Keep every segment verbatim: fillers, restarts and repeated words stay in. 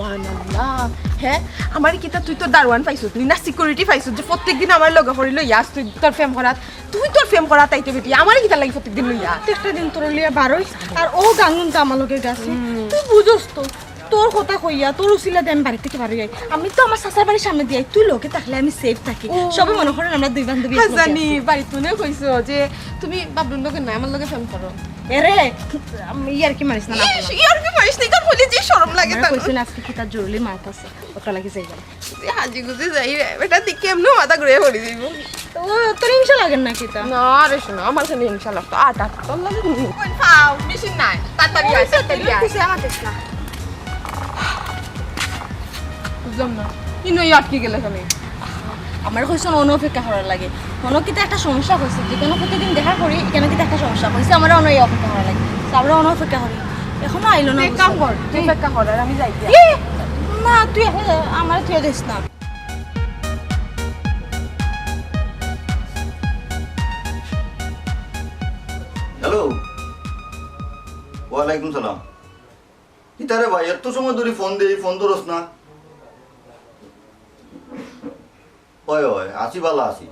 আল্লাহ, হে, আমারে কিতা তুই তোর দারোয়ান পাইছস, তুই না সিকিউরিটি পাইছস যে প্রত্যেকদিন আমার লগে করি লইয়া আস তুই তোর প্রেম করাত, তুই তোর প্রেম করাত আইতে বেটি, আমারে কিতা লাগি প্রত্যেকদিন লইয়া? প্রত্যেকটা দিন তোর লইয়া বারোই, আর ও গাঙ্গুন তো আমার লগে গেছে। তুই বুঝস তো, তোর কথা কইয়া, তোর উসিলা দিয়ে আমি বাড়ি থেকে বারোই আই। আমি তো আমার চাচার বাড়ির সামনে দিয়ে আই, তুই লগে থাকলে আমি সেফ থাকি। সবে মনে করেন আমরা দুই বান্ধবী একলগে জানি, আছি। বাড়িত মনে কইছো যে তুমি বাবলুর লগে না, আমার লগে প্রেম করো। এরে, আমি ইয়ার কি মারিস না, না ইস, ইয়ার কি মারিস না, ইখান কইলে যে শরম লাগে আমার তার। কইছে না আজকে কি তার জরুরি মাত আছে, ওটা লাগি যাই গেল। তুই হাজি গুজি যাই রে, বেটা তুই কেমনে মাথা ঘুরে পড়ি দিব। ও, তোর হিংসা লাগে না কিতা? না রে শোনা, আমার কেন হিংসা লাগতো? আট আট তোর লাগে। কোন পাও? মেশিন নাই, তাড়াতাড়ি আয়, তাড়াতাড়ি আয়। পিছে আমার দেখ না। বুঝলাম না, ইনো আটকে গেলে কেন? আমার কইছন অনো অপেক্ষা করার লাগে। অনো কিতা একটা সমস্যা হইছে, যে কোনো প্রতিদিন দেখা করি, এখানে কিতা একটা সমস্যা হইছে, আমরা অনো এই অপেক্ষা করার লাগে। তো আমরা অনো অপেক্ষা করি, এখনো আইলো না। তুই এক কাম কর, তুই অপেক্ষা কর, আর আমি যাই গিয়া। এ, না, তুই এখন আমার তুই দিস না। হ্যালো, ওয়ালাইকুম সালাম। কিতা রে ভাই, এত সময় ধরি ফোন দেই, ফোন ধরস না? ওই, ওই, আছি, ভালা আছি।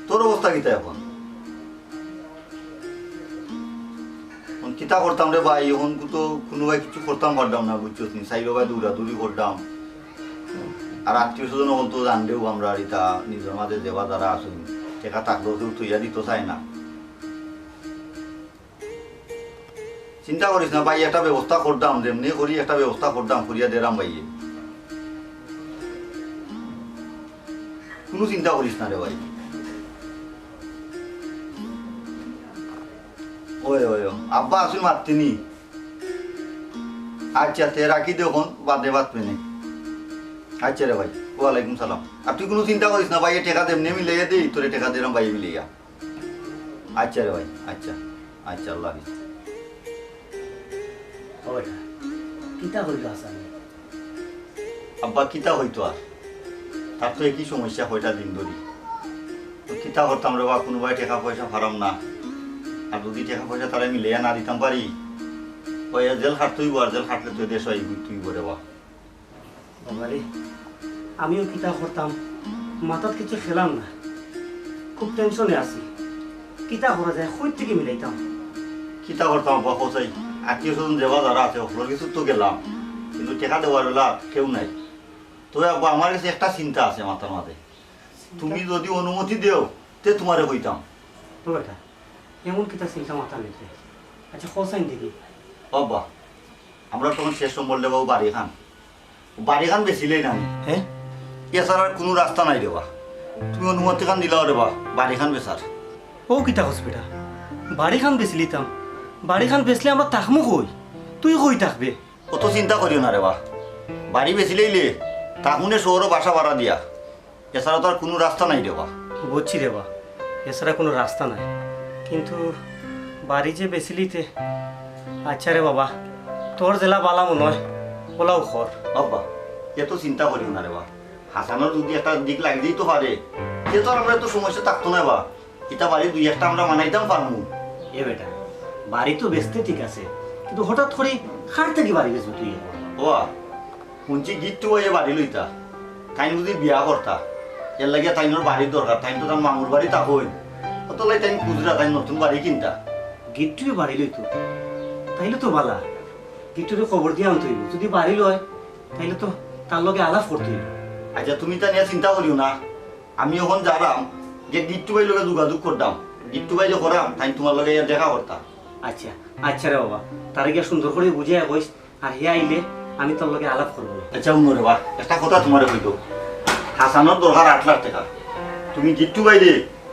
তোর অবস্থা কিতা এখন? এখন কিতা করতাম রে ভাই, এখন তো কুনু ভাই কিছু করতাম পারতাম না, বুঝছস নি? চাইরো ভাই দৌড়াদৌড়ি করতাম। আর আত্মীয় স্বজন অকল তো জানলেও আমরা আর ইতা নিজর মাঝে যেবা যারা আছইন, টেকা থাকলেও কেউ থইয়া দিতো চায় না। চিন্তা করিস না ভাই, একটা ব্যবস্থা করতাম, যেমনে করি একটা ব্যবস্থা করতাম, করিয়া দেরাম ভাইয়ে। কুনু চিন্তা করিস না রে ভাই। ওই, ওই, ওই, আব্বা আসুন মাততিনি। আচ্ছা, তে রাখি দে অখন, বাদে মাতমুনে। আচ্ছা রে ভাই, ওয়ালাইকুম সালাম। আর তুই কুনু চিন্তা করিস না ভাই, এ টেকা যেমনে মিলাইয়া দেই, তোরে টেকা দেরাম ভাইয়ে মিলাইয়া। আচ্ছা রে ভাই, আচ্ছা, আচ্ছা, আল্লাহ হাফিজ। ও বেটা, কিতা কইলো হাসানে? আব্বা, কিতা কইতো আর? তার তো একই সমস্যা কয়টা দিন ধরি। তো কিতা করতাম রে বা, কুনু ভাই টেকা পয়সা পারাম না। আর যদি টেকা পয়সা তারে মিলাইয়া না দিতাম পারি, ওই জেল খাটতে অইবো, আর জেল খাটলে তো দেশ অইবো, তুই বলে বা। বাবারে, আমিও কিতা করতাম, মাথাত কিছু খেলাম না, খুব টেনশনে আছি। কিতা করা যায়, কই থাকি মিলাইতাম? কিতা করতাম আব্বা, কও চাই? আত্মীয় স্বজন যেবা যারা আছে, হকলর গেছে তো গেলাম, কিন্তু টেকা দেওয়ার বেলা কেউ নাই। তবে আব্বা, আমার গেছে একটা চিন্তা আছে মাথার মাঝে। তুমি যদি অনুমতি দেও, তে তুমারে কইতাম। ও বেটা, এমন কিতা চিন্তা মাথার ভিতরে? আচ্ছা, কও চাই দেখি। ও আব্বা, আমরা তখন শেষ সম্বল দেবা ও বাড়িখান। ও বাড়িখান বেচিলেই না নি। হ্যাঁ? এছাড়া আর কুনু রাস্তা নাই রে বা। তুমি অনুমতিখান দিলাও রে বা, বাড়িখান বেচার। ও কিতা কস বেটা? বাড়িখান বেচিলিতাম। বাড়িখান বেচলে আমরা থাকমু কই? তুই কই থাকবে? অত চিন্তা করিও না রে বা। বাড়ি বেচিলেইলে থাকমুনে শহরো বাসা ভাড়া দিয়া। এছাড়া তো আর কুনু রাস্তা নাই রে বা। বুঝছি রে বা, এছাড়া কুনু রাস্তা নাই। কিন্তু বাড়ি যে বেচিলিতে, আচ্ছা রে বাবা, তোর যেলা বালা মনে অয়, ওলাউ কর। আব্বা, এত চিন্তা করিও না রে বা। হাসানর যদি একটা দিক লাগি যাইতো পারে, তে তো আর আমরা এত সমস্যা থাকতো না বা। ইতা বাড়ি দুই একটা আমরা বানাইতাম পারমু। এ বেটা, বাড়ি তো বেচতে ঠিক আছে, কিন্তু হঠাৎ করি কার থাকি বাড়ি বেচবে তুই এখন? ওবা, হুনছি গিট্টু ভাইয়ে বাড়ি লইতা। তাইন বুঝি বিয়া করতা। এর লাগিয়া তাইনর বাড়ির দরকার, তাইন তো তান মামুর বাড়ি থাকইন। অত লাগি তাইন খুজরা, তাইন নতুন বাড়ি কিনতা। গিট্টুয়ে বাড়ি লইতো? তাইলে তো বালা। গিট্টুরে খবর দিয়া আনতে অইবো। যদি বাড়ি লয়, তাইলে তো তার লগে আলাপ করতে অইবো। আচ্ছা, তুমি ইতা নিয়া চিন্তা করিও না। আমি অখন যারাম, গিয়া গিট্টু ভাইর লগে যোগাযোগ করতাম। গিট্টু ভাইরে কইরাম, তাইন তুমার লগে আইয়া দেখা করতা। আচ্ছা, আচ্ছা রে বাবা, তারে গিয়া সুন্দর করি বুঝাইয়া কইস, আর হে আইলে আমি তার লগে আলাপ করমু। আচ্ছা, হুনো রে বা, একটা কথা তুমারে কইতো। হাসানর দরকার আট লাখ টেকা। তুমি গিট্টু ভাইরে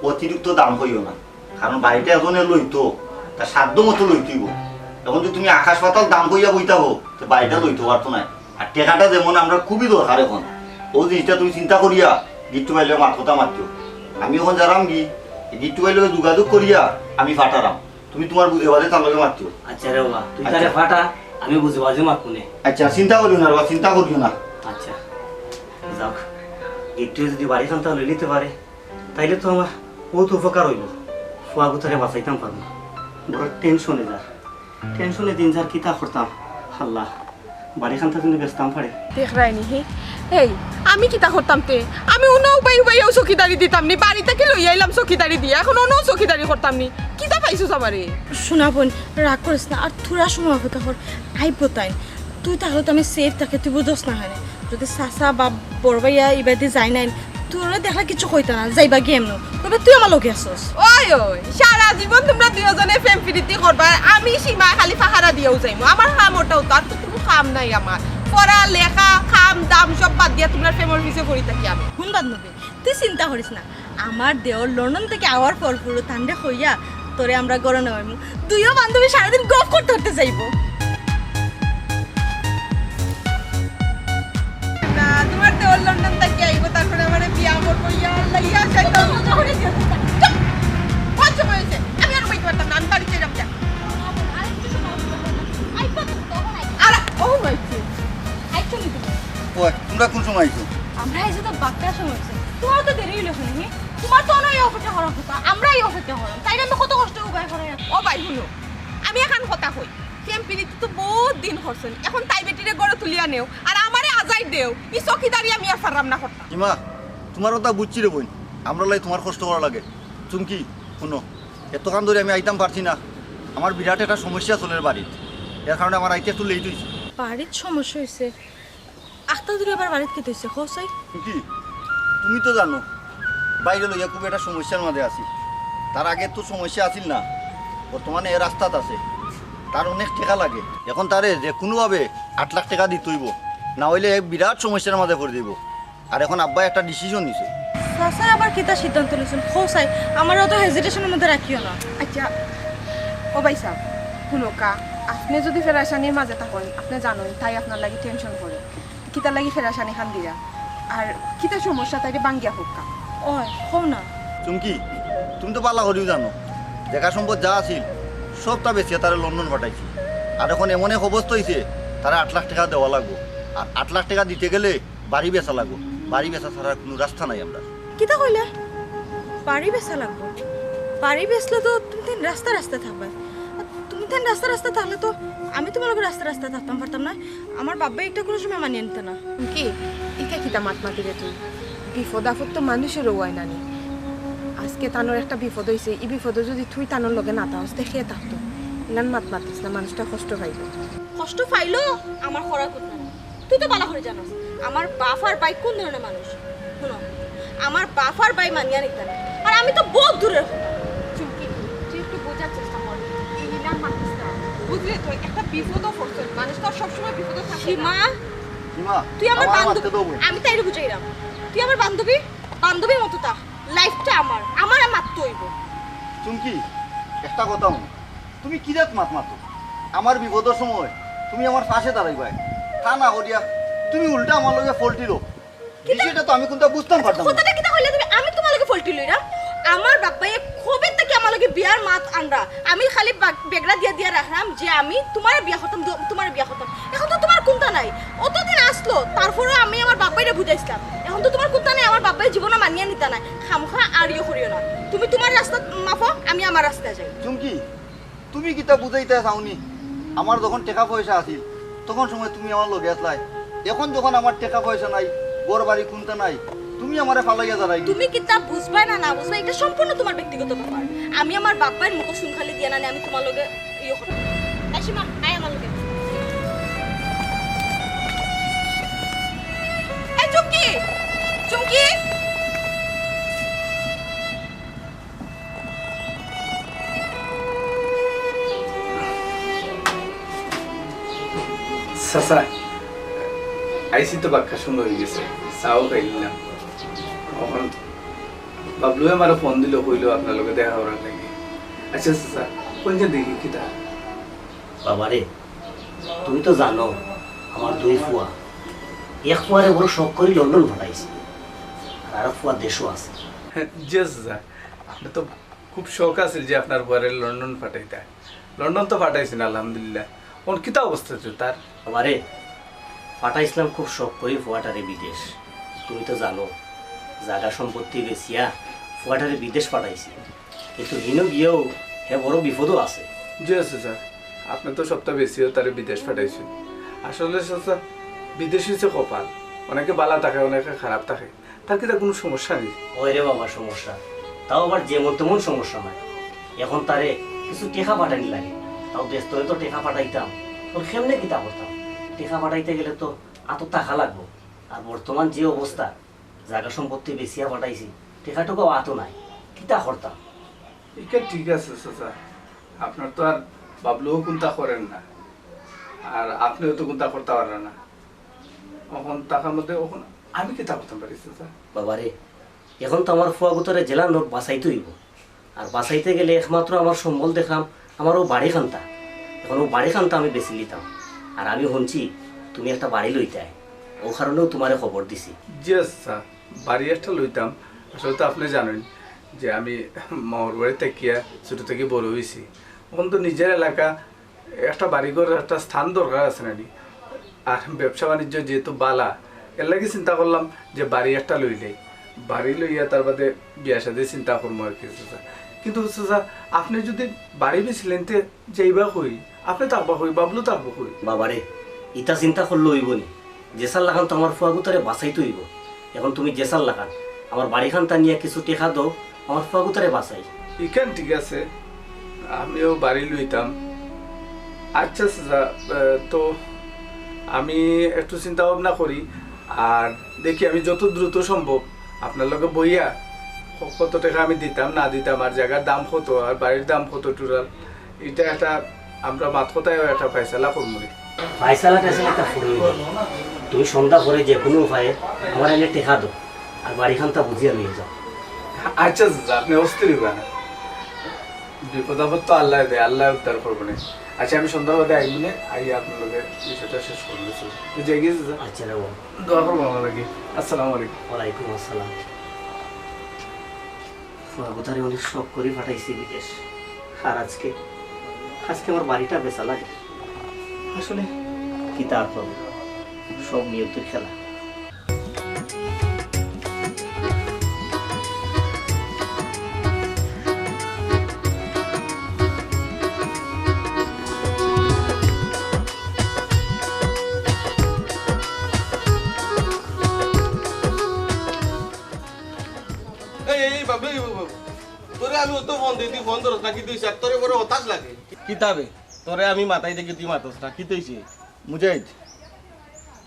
অতিরিক্ত দাম কইও না, কারণ বাড়িটা এজনে লইতো, তার সাধ্য মতো লইতো অইবো। অখন যদি তুমি আকাশ পাতাল দাম কইয়া বইতা হো, তে বাড়িটা লইতো পারতো নায়। আর টেকাটা যেমন আমরার খুবই দরকার অখন, অউ জিনিসটা তুমি চিন্তা করিয়া গিট্টু ভাইর লগে মাত কথা মাতিও। আমি অখন যারামগি, গিট্টু ভাইর লগে যোগাযোগ করিয়া আমি পাঠাইরাম। তুমি তুমার বুঝে বাজে তার লগে মাতিও। আচ্ছা রে বাবা, তুই আচ্ছা। তারে পাঠা, আমি বুঝে বাজে মাতমুনে। আচ্ছা, চিন্তা করিও না রে বাবা, চিন্তা করিও না। আচ্ছা, যাউক, গিট্টুয়ে যদি বাড়িখান তাহলে নিতে পারে, তাইলে তো আমার বউত উপকার অইবো। ফুয়াগুতারে বাঁচাইতাম পারমু। বড় টেনশনে যার, টেনশনে দিন যার, কিতা করতাম আল্লাহ। বাড়িখান থাকি যদি বেচতাম পারে। দেখরায়নি হে? এই, আমি কিতা করতাম তে? আমি অনো উবাই উবাইয়াও চকিদারি দিতাম নি, বাড়ি থাকি লই আইলাম চকিদারি দিয়া, অখন অনো চকিদারি করতাম নি। কিতা পাইছস আমারে? সোনা বইন, রাগ করিস না, আর থুড়া সময় অপেক্ষা কর, আইবো তাইন। তুই তাইলে তো আমি safe থাকি, তুই বুঝস না কেনে? যদি চাচা বা বড় ভাইয়া ইবাদি যায় নাইন, তোরে দেখলে কিচ্ছু কইতা না, যাইবা গিয়া এমনে। তবে তুই আমার লগে আছস। ওই, ওই, সারা জীবন তুমরা দুইওজনে প্রেম পিরিতি করবা, আর আমি সীমায় খালি পাহারা দিয়াউ যাইমু। আমার কাম অটাউ তো, আর তো কুনু কাম নাই আমার। পড়া, লেখা, কাম, দাম সব বাদ দিয়া তুমরার প্রেমর পিছে পড়ি থাকি আমি। হুন বান্ধবী, তুই চিন্তা করিস না, আমার দেওর লন্ডন থাকি আওয়ার পর পুরো তানরে কইয়া তোরে আমরা ঘরো নেওয়াইমু। দুইও বান্ধবী সারাদিন গফ করতে করতে যাইবো। না, তুমার দেওর লন্ডন থাকি আইবো, তারপরে আমারে বিয়া করবো। ইয়া আল্লাহ, ইয়া শয়তান। চুপ! বহুত সময় অইছে, আমি আর wait করতাম না, আমি বাড়ি যাইরাম যা। আর, ও মাই গড। আইছো নি তুমি? ওই, তুমরা কুন সময় আইছো? আমরা আইছি তো বাক্কা সময় অইছে। তুমার তো দেরি অইলো কেনে? তুমার তো অনো অপেক্ষা করার কথা, আমরা এই অপেক্ষা করাম। তাইরে আমি কত কষ্ট উবাই করাই। ও ভাই, হুনো, আমি এখান কথা কই। প্রেম পিরিতি তো বহুত দিন করছইন, অখন তাই বেটিরে ঘরো তুলিয়া নেও, আর আমারে আজাইর দেও, ই চকিদারি আমি আর পাররাম না করতাম। ইমা, তুমার কথা বুঝছি রে বইন, আমরার লাগি তুমার কষ্ট করা লাগে। চুমকি, হুনো, এতখান ধরি আমি আইতাম পারছি না, আমার বিরাট একটা সমস্যা চলের বাড়িত, এর কারণে আমার আইতে একটু late অইছে। বাড়িত সমস্যা অইছে? আখতা ধরি আবার বাড়িত কিতা অইছে, কও চাই? চুমকি, তুমি তো জানো, ভাইরে লইয়া খুব একটা সমস্যার মাঝে আছি। তার আগে তো সমস্যা আছিল না, বর্তমানে এ রাস্তাত আছে। তার অনেক টেকা লাগে। অখন তারে যে কুনুভাবে আট লাখ টেকা দিতে অইবো, না অইলে এ বিরাট সমস্যার মাঝে পড়ি যাইবো। আর অখন আব্বায় একটা decision নিছে। চাচায় আবার কিতা সিদ্ধান্ত নিছইন? কও চাই, আমারে অত hesitation-র মধ্যে রাখিও না। আচ্ছা, ও ভাইসাব, হুনউক্কা, আপনে যুদি পেরেশানির মাঝে থাকইন, আপনে জানইন তাই আপনার লাগি tension করে। কিতার লাগি পেরেশানিখান দিরা? আর কিতা সমস্যা তাইরে ভাঙ্গিয়া কউক্কা। ওই, কও না। চুমকি, তুমি তো ভালা করিউ জানো, জাগা সম্পদ যা আছিল, সবতা বেচিয়া তারে লন্ডন পাঠাইছি। আর অখন এমন এক অবস্থা অইছে, তারে আট লাখ টেকা দেওয়া লাগবো। আর আট লাখ টেকা দিতে গেলে বাড়ি বেচা লাগবো, বাড়ি বেচা ছাড়া আর কুনু রাস্তা নাই আমরার। কিতা কইলে? বাড়ি বেচা লাগবো? বাড়ি বেচলে তো তুমি তাইন রাস্তা রাস্তা থাকবায়। আর তুমি তাইন রাস্তা রাস্তা থাকলে তো আমি তুমার লগে রাস্তা রাস্তা থাকতাম পারতাম না। আমার বাব্বায় ইটা কুনু সময় মানিয়া নিতা না। কি? ইটা কিতা মাত মাতরে তুই? বিপদ আপদ তো মানুষের অয় না নি। আজকে তানর একটা বিপদ অইছে, ই বিপদো যুদি তুই তানর লগে না থাকস, তে কে থাকতো? ইলান মাত মাতিস না, মানুষটা কষ্ট পাইবো। কষ্ট পাইলো আমার করার কথা না। তুই তো ভালা করি জানস আমার বাপ আর ভাই কুন ধরনের মানুষ। হুনো, আমার বাপ আর ভাই মানিয়া নিতা না, আর আমি তো বহুত দূরের কথা। চুমকি, তুই একটু বুঝার চেষ্টা কর, এই ইলান মাতিস না। বুঝলে তো, একটা বিপদো পড়ছে, মানুষ তো আর সবসময় বিপদো থাকে না। সীমা, সীমা, তুই আমার বান্ধবী। আমি তাইরে বুঝাইরাম, তুই আমার বান্ধবী, বান্ধবীর মতো তা। Life-টা আমার, আমারে মাততে অইবো। চুমকি, একটা কথা হুনো, তুমি কিজাত মাত মাতো? আমার বিপদর সময় তুমি আমার পাশে দাঁড়াইবায়, তা না করিয়া তুমি উল্টা আমার লগে ফল্টি লও। বিষয়টা তো আমি কুনতা বুঝতাম পারতাম না। কথাটা কিতা কইলা তুমি? আমি তুমার লগে ফল্টি লইরাম? আমার বাব্বায় কবে থাকি আমার লগে বিয়ার মাত আনরা? আমি খালি বা-, বেগড়া দিয়া দিয়া রাখরাম যে আমি তুমারে বিয়া করতাম, দু-, তুমারে বিয়া করতাম। অখন তো তুমার কুনতা নাই। অতদিন আছলো, তারপরেও আমি আমার বাব্বাইরে বুঝাইছলাম। অখন তো তুমার কুনতা নাই, আমার বাব্বায় জীবনও মানিয়া নিতা নায়। খামোখা আর ইয়ে করিও না। তুমি তুমার রাস্তা মাফো, আমি আমার রাস্তায় যাই। চুমকি, তুমি কিতা বুঝাইতায় চাওনি? আমার যখন টেকা পয়সা আছিল, তখন সময় তুমি আমার লগে আছলায়। অখন যখন আমার টেকা পয়সা নাই, ঘর বাড়ি কুনতা নাই, তুমি আমারে ফালাইয়া যারায়। তুমি কিতা বুঝবায় না না বুঝবায়, ইটা সম্পূর্ণ তুমার ব্যক্তিগত ব্যাপার। আমি আমার বাব্বাইর মুখো চুন খালি দিয়া না নি, আমি তুমার লগে ইয়ে করতাম। এই সীমা, আয় আমার লগে। এই চুমকি, চুমকি। চাচা, আইছি তো বাক্কা সময় অইগেছে, চাও খাইলিলাম। অখন বাবলুয়ে আমারে ফোন দিলো, কইলো আপনার লগে দেখা করার লাগি। আচ্ছা চাচা, কইন যে দেখি কিতা? বাবারে, তুমি তো জানো আমার দুই ফুয়া, এক ফুয়ারে বড় শখ করি লন্ডন পাঠাইছি, আর আরক ফুয়া দেশো আছে। জি চাচা, আপনে তো খুব শখ আছিল যে আপনার ফুয়ারে লন্ডন পাঠাইতা। লন্ডন তো পাঠাইছেন, আলহামদুলিল্লাহ। অখন কিতা অবস্থা আছে তার? বাবারে, পাঠাইছিলাম খুব শখ করি ফুয়াটারে বিদেশ। তুমি তো জানো, জাগা সম্পত্তি বেচিয়া ফুয়াটারে বিদেশ পাঠাইছি। কিন্তু হিনো গিয়াও হে বড় বিপদো আছে। জি আছে স্যার, আপনে তো সবতা বেচিয়া তারে বিদেশ পাঠাইছেন। আসলে চাচা, বিদেশ অইছে কপাল, অনেকে বালা থাকে, অনেকে খারাপ থাকে, তার কিতা কুনু সমস্যা নাই। ওই রে বাবা, সমস্যা? তাও আবার যেমন তেমন সমস্যা নায়। এখন তারে কিছু টেকা পাঠানি লাগে, তাও দেশ তনে তো টেকা পাঠাইতাম, অখন কেমনে কিতা করতাম? টেকা পাঠাইতে গেলে তো আতো টাকা লাগবো, আর বর্তমান যে অবস্থা, জাগা সম্পত্তি বেচিয়া পাঠাইছি, টেকা টুকাও আতো নাই, কিতা করতাম? ইটা ঠিক আছে চাচা, আপনার তো আর বাবলুও কুন্তা করের না, আর আপনেও তো কুন্তা করতা পাররা না। অখন টাকার মধ্যে অখন আমি কিতা করতাম পারি চাচা? বাবারে, এখন তো আমার ফুয়াগুতারে যেলান অউক বাচাইতে অইবো, আর বাচাইতে গেলে একমাত্র আমার সম্বল দেখলাম আমার অউ বাড়ি খান্তা। এখন অউ বাড়ি খান্তা আমি বেচিলিতাম, আর আমি হুনছি তুমি একটা বাড়ি লইতায়, অউ কারণেউ তুমারে খবর দিছি। জি আচ্ছা, বাড়ি একটা লইতাম। আসলে তো আপনে জানইন যে আমি মামার বাড়িত থাকিয়া ছোট থাকি বড় অইছি। অখন তো নিজর এলাকা, একটা বাড়িঘর, একটা স্থান দরকার আছে না নি? আর ব্যবসা বাণিজ্য যেহেতু বালা, এরলাগি চিন্তা করলাম যে বাড়ি একটা লইলে, বাড়ি লইয়া তার বাদে বিয়া শাদি চিন্তা করমু আর কি চাচা। কিন্তু চাচা, আপনে যুদি বাড়ি বেচিলাইন তে যাইবা কই? আপনে থাকবা কই? বাবলু থাকবো কই? বাবারে, ইতা চিন্তা করলে অইবো নি? যেসার লাখান তো আমার ফুয়াগুতারে বাচাইতে অইবো। এখন তুমি যেসার লাখান আমার বাড়ি খান্তা নিয়া কিছু টেকা দেও, আমার ফুয়াগুতারে বাচাই। ইখান ঠিক আছে, আমিও বাড়ি লইতাম। আচ্ছা চাচা, আহ, তো আমি একটু চিন্তা ভাবনা করি, আর দেখি আমি যত দ্রুত সম্ভব আপনার লগে বইয়া ক-, কত টেকা আমি দিতাম না দিতাম, আর জাগার দাম কত, আর বাড়ির দাম কত total, ইটা একটা আমরা মাত কথায় একটা ফয়সালা করমু নে। ফয়সালা টয়সালা একটা ফুরুই না। তুমি সন্ধ্যা পরে যে কুনু উপায়ে আমার এনে টেকা দেও, আর বাড়ি খান্তা বুঝিয়া লইয়া যাও। আচ্ছা চাচা, আপনে অস্থির অইবা না, বিপদ আপদ তো আল্লায় দেয়, আল্লায় উদ্ধার করবো নে। আচ্ছা, আমি সন্ধ্যার বাদে আইমু নে, আইয়া আপনার লগে বিষয়টা শেষ করমু নে। যাই গেছি চাচা। আচ্ছা রে বাবা। দোয়া করবা আমার লাগি। আসসালামু আলাইকুম। ওয়ালাইকুম আসসালাম। ফুয়াগুতারে অনেক শখ করি পাঠাইছি বিদেশ, আর আজকে, আজকে আমার বাড়িটা বেচা লাগে। আসলে কিতা আর করবো, সব নিয়তির খেলা। এই, এই, এই, বাবলু, এই, বাবলু, বাবলু। তোরে আমি অত ফোন দিই, তুই ফোন ধরস না, কিতা অইছে? আর তোরে বড় হতাশ লাগে। কিতা বে? তোরে আমি মাতাই দেখি, তুই মাতস না, কিতা অইছে? মুজাহিদ,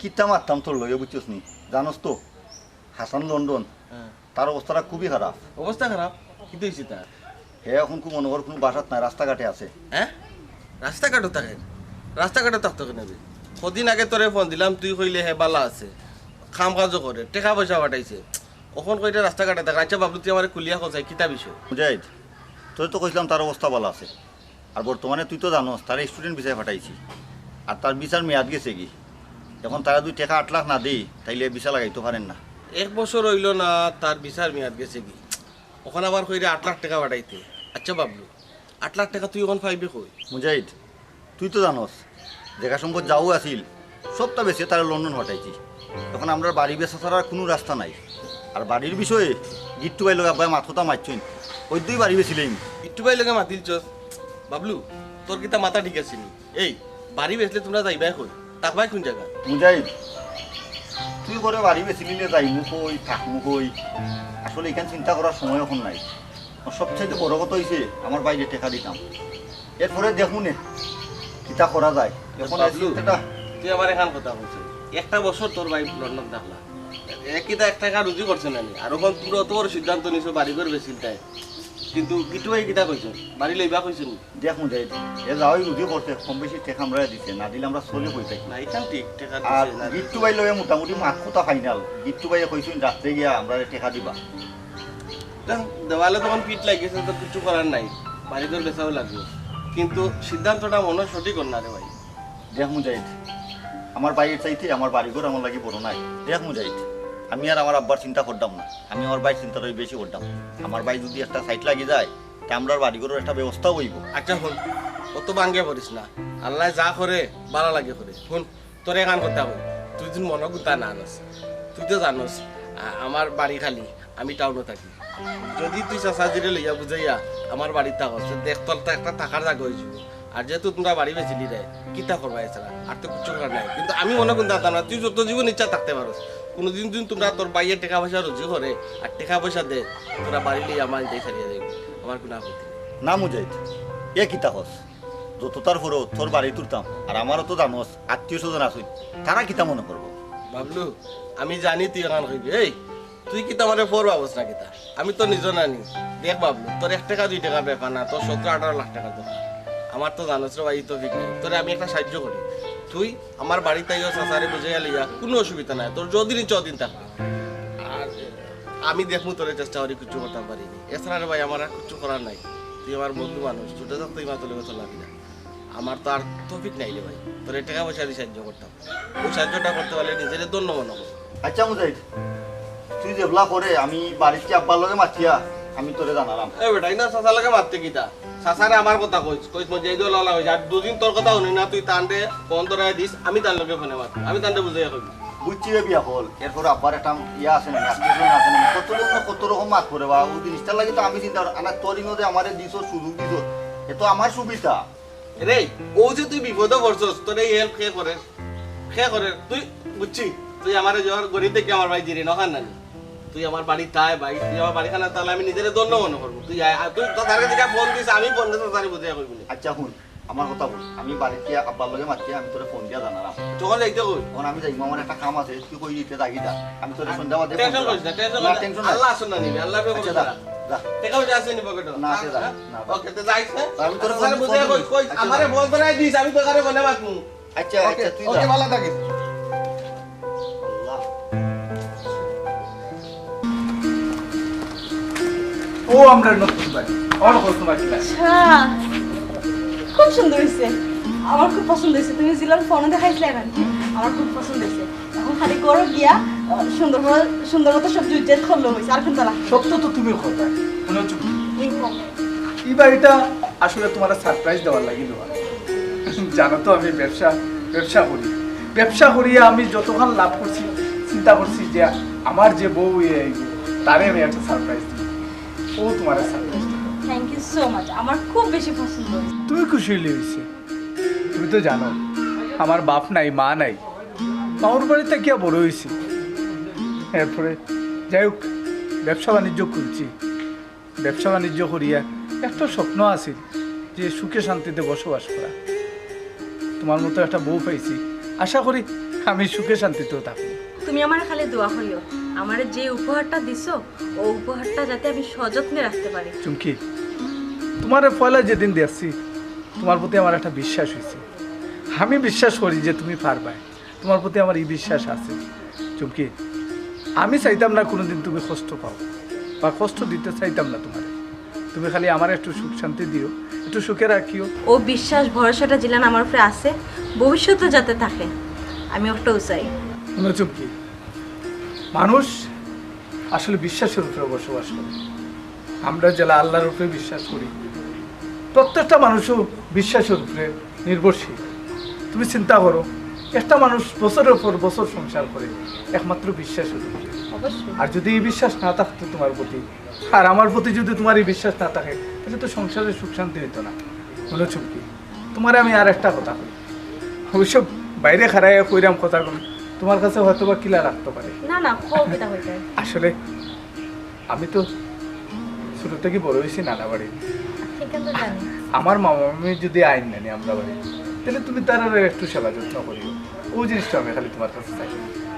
কিতা মাততাম তোর লগে, বুঝছস নি? জানোস তো, হাসান লন্ডন, হ্যাঁ। তার অবস্থাটা খুবই খারাপ। অবস্থা খারাপ? কিতা অইছে তার? হে অখন কুনু মনো কর কুনু বাসাত নাই, রাস্তাঘাটে আছে। হ্যাঁ? রাস্তাঘাটো থাকে? রাস্তাঘাটো থাকতো কেনে বে? কদিন আগে তোরে ফোন দিলাম, তুই কইলে হে বালা আছে, কাম কাজও করে, টেকা পয়সা পাঠাইছে। অখন কইরে রাস্তাঘাটে থাকে। আচ্ছা বাবলু, তুই আমারে খুলিয়া ক চাই, কিতা বিষয়? মুজাহিদ, তোরে তো কইছিলাম তার অবস্থা বালা আছে। আর বর্তমানে তুই তো জানোস, তারে student ভিসায় পাঠাইছি। আর তার ভিসার মেয়াদ গেছেগি। অখন তারে যুদি টেকা আট লাখ না দেই, তাইলে ভিসা লাগাইতো পারের না। এক বছর অইলো না, তার ভিসার মেয়াদ গেছেগি। অখন আবার কইরে আট লাখ টেকা পাঠাইতে। আচ্ছা বাবলু, আট লাখ টেকা তুই অখন পাইবে কই? মুজাহিদ, তুই তো জানোস, জাগা সম্পদ যাও আছিল, সবটা বেচিয়া তারে লন্ডন পাঠাইছি। অখন আমরার বাড়ি বেচা ছাড়া আর কুনু রাস্তা নাই। আর বাড়ির বিষয়ে গিট্টু ভাইর লগে আব্বায় মাত-কথা মাতছইন, অউ দুই বাড়ি বেচিলাইমু। গিট্টু ভাইর লগে মাতিলছস? বাবলু, তোর কিতা মাথা ঠিক আছে নি? এই, বাড়ি বেচলে তুমরা যাইবায় কই? থাকবায় কুন জাগাত? মুজাহিদ, তুই করে বাড়ি বেচিলিলে যাইমু কই, থাকমু কই? আসলে ইখান চিন্তা করার সময় অখন নাই। আর সবচাইতে বড় কথা অইছে, আমার ভাইরে টেকা দিতাম। এরপরে দেখমু নে, কিতা করা যায়। অখন এই বাবলু, চিন্তাটা তুই আমারে এখান কথা কইছস। একটা বছর তোর ভাই লন্ডন থাকলা। এ কিতা এক টেকা রুজি করছে না নি? আর অখন তুমরা অত বড় সিদ্ধান্ত নিছো, বাড়ি ঘর বেচিলতায়। কিন্তু গিট্টু ভাইয়ে কিতা কইছইন? বাড়ি লইবা কইছইন নি? দেখ মুজাহিদ, এ যাওই রুজি করছে, কম বেশি টেকা আমরারে দিছে, না দিলে আমরা চলি কই থাকি? না, ইখান ঠিক, টেকা আর দিছে, না দিছে। গিট্টু ভাইর লগে মোটামুটি মাত-কথা final। গিট্টু ভাইয়ে কইছইন রাত্রে গিয়া আমরারে টেকা দিবা। দেখ, দেওয়ালে যখন পিঠ লাগি গেছে, তো কিচ্ছু করার নাই, বাড়ি ঘর বেচাও লাগবো। কিন্তু সিদ্ধান্তটা মনে হয় সঠিক অর না রে ভাই। দেখ মুজাহিদ, আমার ভাইর চাইতে আমার বাড়ি ঘর আমার লাগি বড় নায়। দেখ মুজাহিদ, আমি আর আমার আব্বার চিন্তা করতাম না, আমি আমার ভাইর চিন্তাটাই বেশি করতাম। আমার ভাই যুদি একটা side লাগি যায়, তে আমরার বাড়ি ঘরর একটা ব্যবস্থাও অইবো। আচ্ছা হুন, অত ভাঙ্গিয়া পড়িস না, আল্লায় যা করে ভালার লাগি করে। হুন, তোরে এখান কথা কই, তুই যুদি মনো গুতা না আনস, তুই তো জানোস, আ-, আমার বাড়ি খালি, আমি টাউনো থাকি। যুদি তুই চাচাজিরে লইয়া বুঝাইয়া আমার বাড়িত থাকস, তে দেখ তোর তো একটা থাকার জাগা অইযিবো। আর যেহেতু তুমরা বাড়ি বেচিলিরায়, কিতা করবায় এছাড়া? আর তো কিচ্ছু করার নাই। কিন্তু আমি মনো করতাম না, তুই যত জীবন ইচ্ছা থাকতে পারস। কুনুদিন যদি তুমরা তোর ভাইয়ে টেকা পয়সা রুজি করে আর টেকা পয়সা দে, তোরা বাড়ি লইয়া আমার ইটাই ছাড়িয়া যাইবি, আমার কুনু আপত্তি নাই। না মুজাহিদ, এ কিতা কস? যত তার ফুরো তোর বাড়ি তুলতাম, আর আমারও তো জানোস আত্মীয় স্বজন আছইন, তারা কিতা মনো করবো? বাবলু, আমি জানি তুই অখান কইবি। এই, তুই কিতা আমারে ফর ভাবস না কিতা? আমি তো নিজর নানি। দেখ বাবলু, তোর এক টেকা দুই টেকার ব্যাপার না, তোর সতেরো আঠারো লাখ টেকার দরকার। আমার তো জানোস রে ভাই, ই তৌফিক নাই। তোরে আমি একটা সাহায্য করি, তুই আমার বাড়িত আইয়া চাচারে বুঝাইয়া লইয়া, কুনু অসুবিধা নাই, তোর যতদিন ইচ্ছা অতদিন থাকবি। আর আমি দেখমু তোরে, চেষ্টা করি কিচ্ছু করতাম পারি নি। এছাড়া রে ভাই, আমার আর কিচ্ছু করার নাই। তুই আমার বন্ধু মানুষ, ছোট থাকতে ইমা তোর লগে চলাফিরা। আমার তো আর তৌফিক নাই রে ভাই, তোরে টেকা পয়সা দি সাহায্য করতাম। অউ সাহায্যটা করতে পারলে নিজরে ধন্য মনো কর। আচ্ছা মুজাহিদ, তুই যেবলা করে আমি বাড়িত আব্বার লগে মাতিয়া আমি তোরে জানালাম। এ বেটা, ইনা চাচার লগে মাততে কিতা? চাচারে আমার কথা কইস, কইস মজাহিদ ওলা কইস। আর দুদিন তোর কথা হুনি না, তুই তানরে ফোন ধরাই দিস, আমি তান লগে ফোনে মাত, আমি তানরে বুঝাইয়া কইমু। বুঝছি রে বিয়া হল, এরপর আব্বার একটা ইয়া আছে না, আত্মীয় স্বজন আছে না, কত রকম, কত রকম মাত করে বা, অউ জিনিসটার লাগি তো আমি চিন্তা করি, আনা তোর ইনো যে আমারে দিছস, সুযোগ দিছস, এ তো আমার সুবিধা। রে, অউ যে তুই বিপদো পড়ছস, তোর এই হেল্প কে করের? কে করের? তুই, বুঝছি, তুই আমারে জোর গরিব দেখি আমার ভাই জিরে নখান নানি। তুই আমার বাড়িত আয় ভাই, তুই আমার বাড়িখানাত আইলে আমি নিজরে ধন্য মনো করমু। তুই আয়, আর তুই তো তার কাছে গিয়া ফোন দিস, আমি ফোন দিস, তারে বুঝাইয়া কইমু নে। আচ্ছা হুন, আমার কথা হুন, আমি বাড়িত আব্বার লগে মাতিয়া আমি তোরে ফোন দিয়া জানালাম। তখন যাইতে কই? তখন আমি যাইমু, আমার একটা কাম আছে, তুই কই দিতে যাবি যা। আমি তোরে সন্ধ্যা বাদে ফোন টেনশন দিলাম। করিস না, টেনশন না, করিস না। টেনশন নাই। আল্লাহ আছইন না নিবে, আল্লাহ ফে যা, যা। টেকা পয়সা আছে নি পকেটো? না, আছে, যা। হ্যাঁ? না, যা। ওকে, তে যাইস, হ্যাঁ? আমি তোরে আচ্ছা, ফোন, তাহলে ফোন বুঝাইয়া দিমু। কইস, কইস, আচ্ছা, আমারে যা। ফোন বানাই দিস, আমি তোর কারে ফোনে মাতমু। আচ্ছা, ওকে, আচ্ছা, তুই ওকে, যা। ভালা থাকিস। আল্লাহ। ও, আমরার নতুন বাড়ি। অখন কও তুমার কিলা? আচ্ছা, খুব সুন্দর অইছে। আমার খুব পছন্দ অইছে। তুমি যেলান ফোনো দেখাইছলায় না, আমার খুব পছন্দ অইছে। অখন খালি ঘরো গিয়া, আহ, সুন্দর করে, সুন্দর মতো সব জুটজাট করলে অইছে, আর কুনতা লাগতো? সত্য তো তুমি কও। হুনো চুমকি, ই বাড়িটা আসলে তুমারে সারপ্রাইজ দেওয়ার লাগি লওয়া। জানো তো আমি ব্যবসা, ব্যবসা করি। ব্যবসা করিয়া আমি যতখান লাভ করছি, চিন্তা করছি যে আমার যে বউ অইয়া আইবো, তারে আমি একটা সারপ্রাইজ দিমু। অউ তুমারে সারপ্রাইজ দিমু। Thank you so much। আমার খুব বেশি পছন্দ অইছে। তুমি খুশি অইলে অইছে। তুমি তো জানো, আমার বাপ নাই, মা নাই। মামার বাড়িত থাকিয়া বড় অইছি। এরপরে, যাই হোক, ব্যবসা বাণিজ্য খুলছি। ব্যবসা বাণিজ্য করিয়া একটা স্বপ্ন আছিল যে সুখে শান্তিতে বসবাস করা। তুমার মতো একটা বউ পাইছি, আশা করি আমি সুখে শান্তিতেও থাকমু। তুমি আমারে খালি দোয়া করিও, আমারে যে উপহারটা দিছো, অউ উপহারটা যাতে আমি সযত্নে রাখতে পারি। চুমকি, তুমারে পয়লা যেদিন দেখছি, তুমার প্রতি আমার একটা বিশ্বাস অইছে। আমি বিশ্বাস করি যে তুমি পারবায়। তুমার প্রতি আমার ই বিশ্বাস আছে। চুমকি, আমি চাইতাম না কুনুদিন তুমি কষ্ট পাও, বা কষ্ট দিতে চাইতাম না তুমারে। তুমি খালি আমারে একটু সুখ শান্তি দিও, একটু সুখে রাখিও। অউ বিশ্বাস ভরসাটা যেলান আমার উপরে আছে, ভবিষ্যতেও যাতে থাকে, আমি অটাউ চাই। হুনো চুমকি, মানুষ আসলে বিশ্বাসর উপরে বসবাস করে। আমরা যেলা আল্লার উপরে বিশ্বাস করি, প্রত্যেকটা মানুষও বিশ্বাসর উপরে নির্ভরশীল। তুমি চিন্তা করো, একটা মানুষ বছরের পর বছর সংসার করে একমাত্র বিশ্বাসর উপরে। অবশ্যই। আর যদি ই বিশ্বাস না থাকতো তুমার প্রতি, আর আমার প্রতি যদি তুমার ই বিশ্বাস না থাকে, তাইলে তো সংসারে সুখ শান্তি অইতো না। হুনো চুমকি, তুমারে আমি আর একটা কথা কই, অবশ্য বাইরে খাড়াইয়া কইরাম কথাগুন, তুমার কাছে হয়তো বা কিলা লাগতো পারে। না, না, কও কিতা কইতায়। আসলে আমি তো ছোট থাকি বড় অইছি নানা বাড়িত। ঠিক আছে, জানি। আমার মামা মামি যদি আইন নানি আমরার বাড়িত, তাইলে তুমি তারারে একটু সেবা যত্ন করিও। অউ জিনিসটা আমি খালি তুমার কাছে চাই।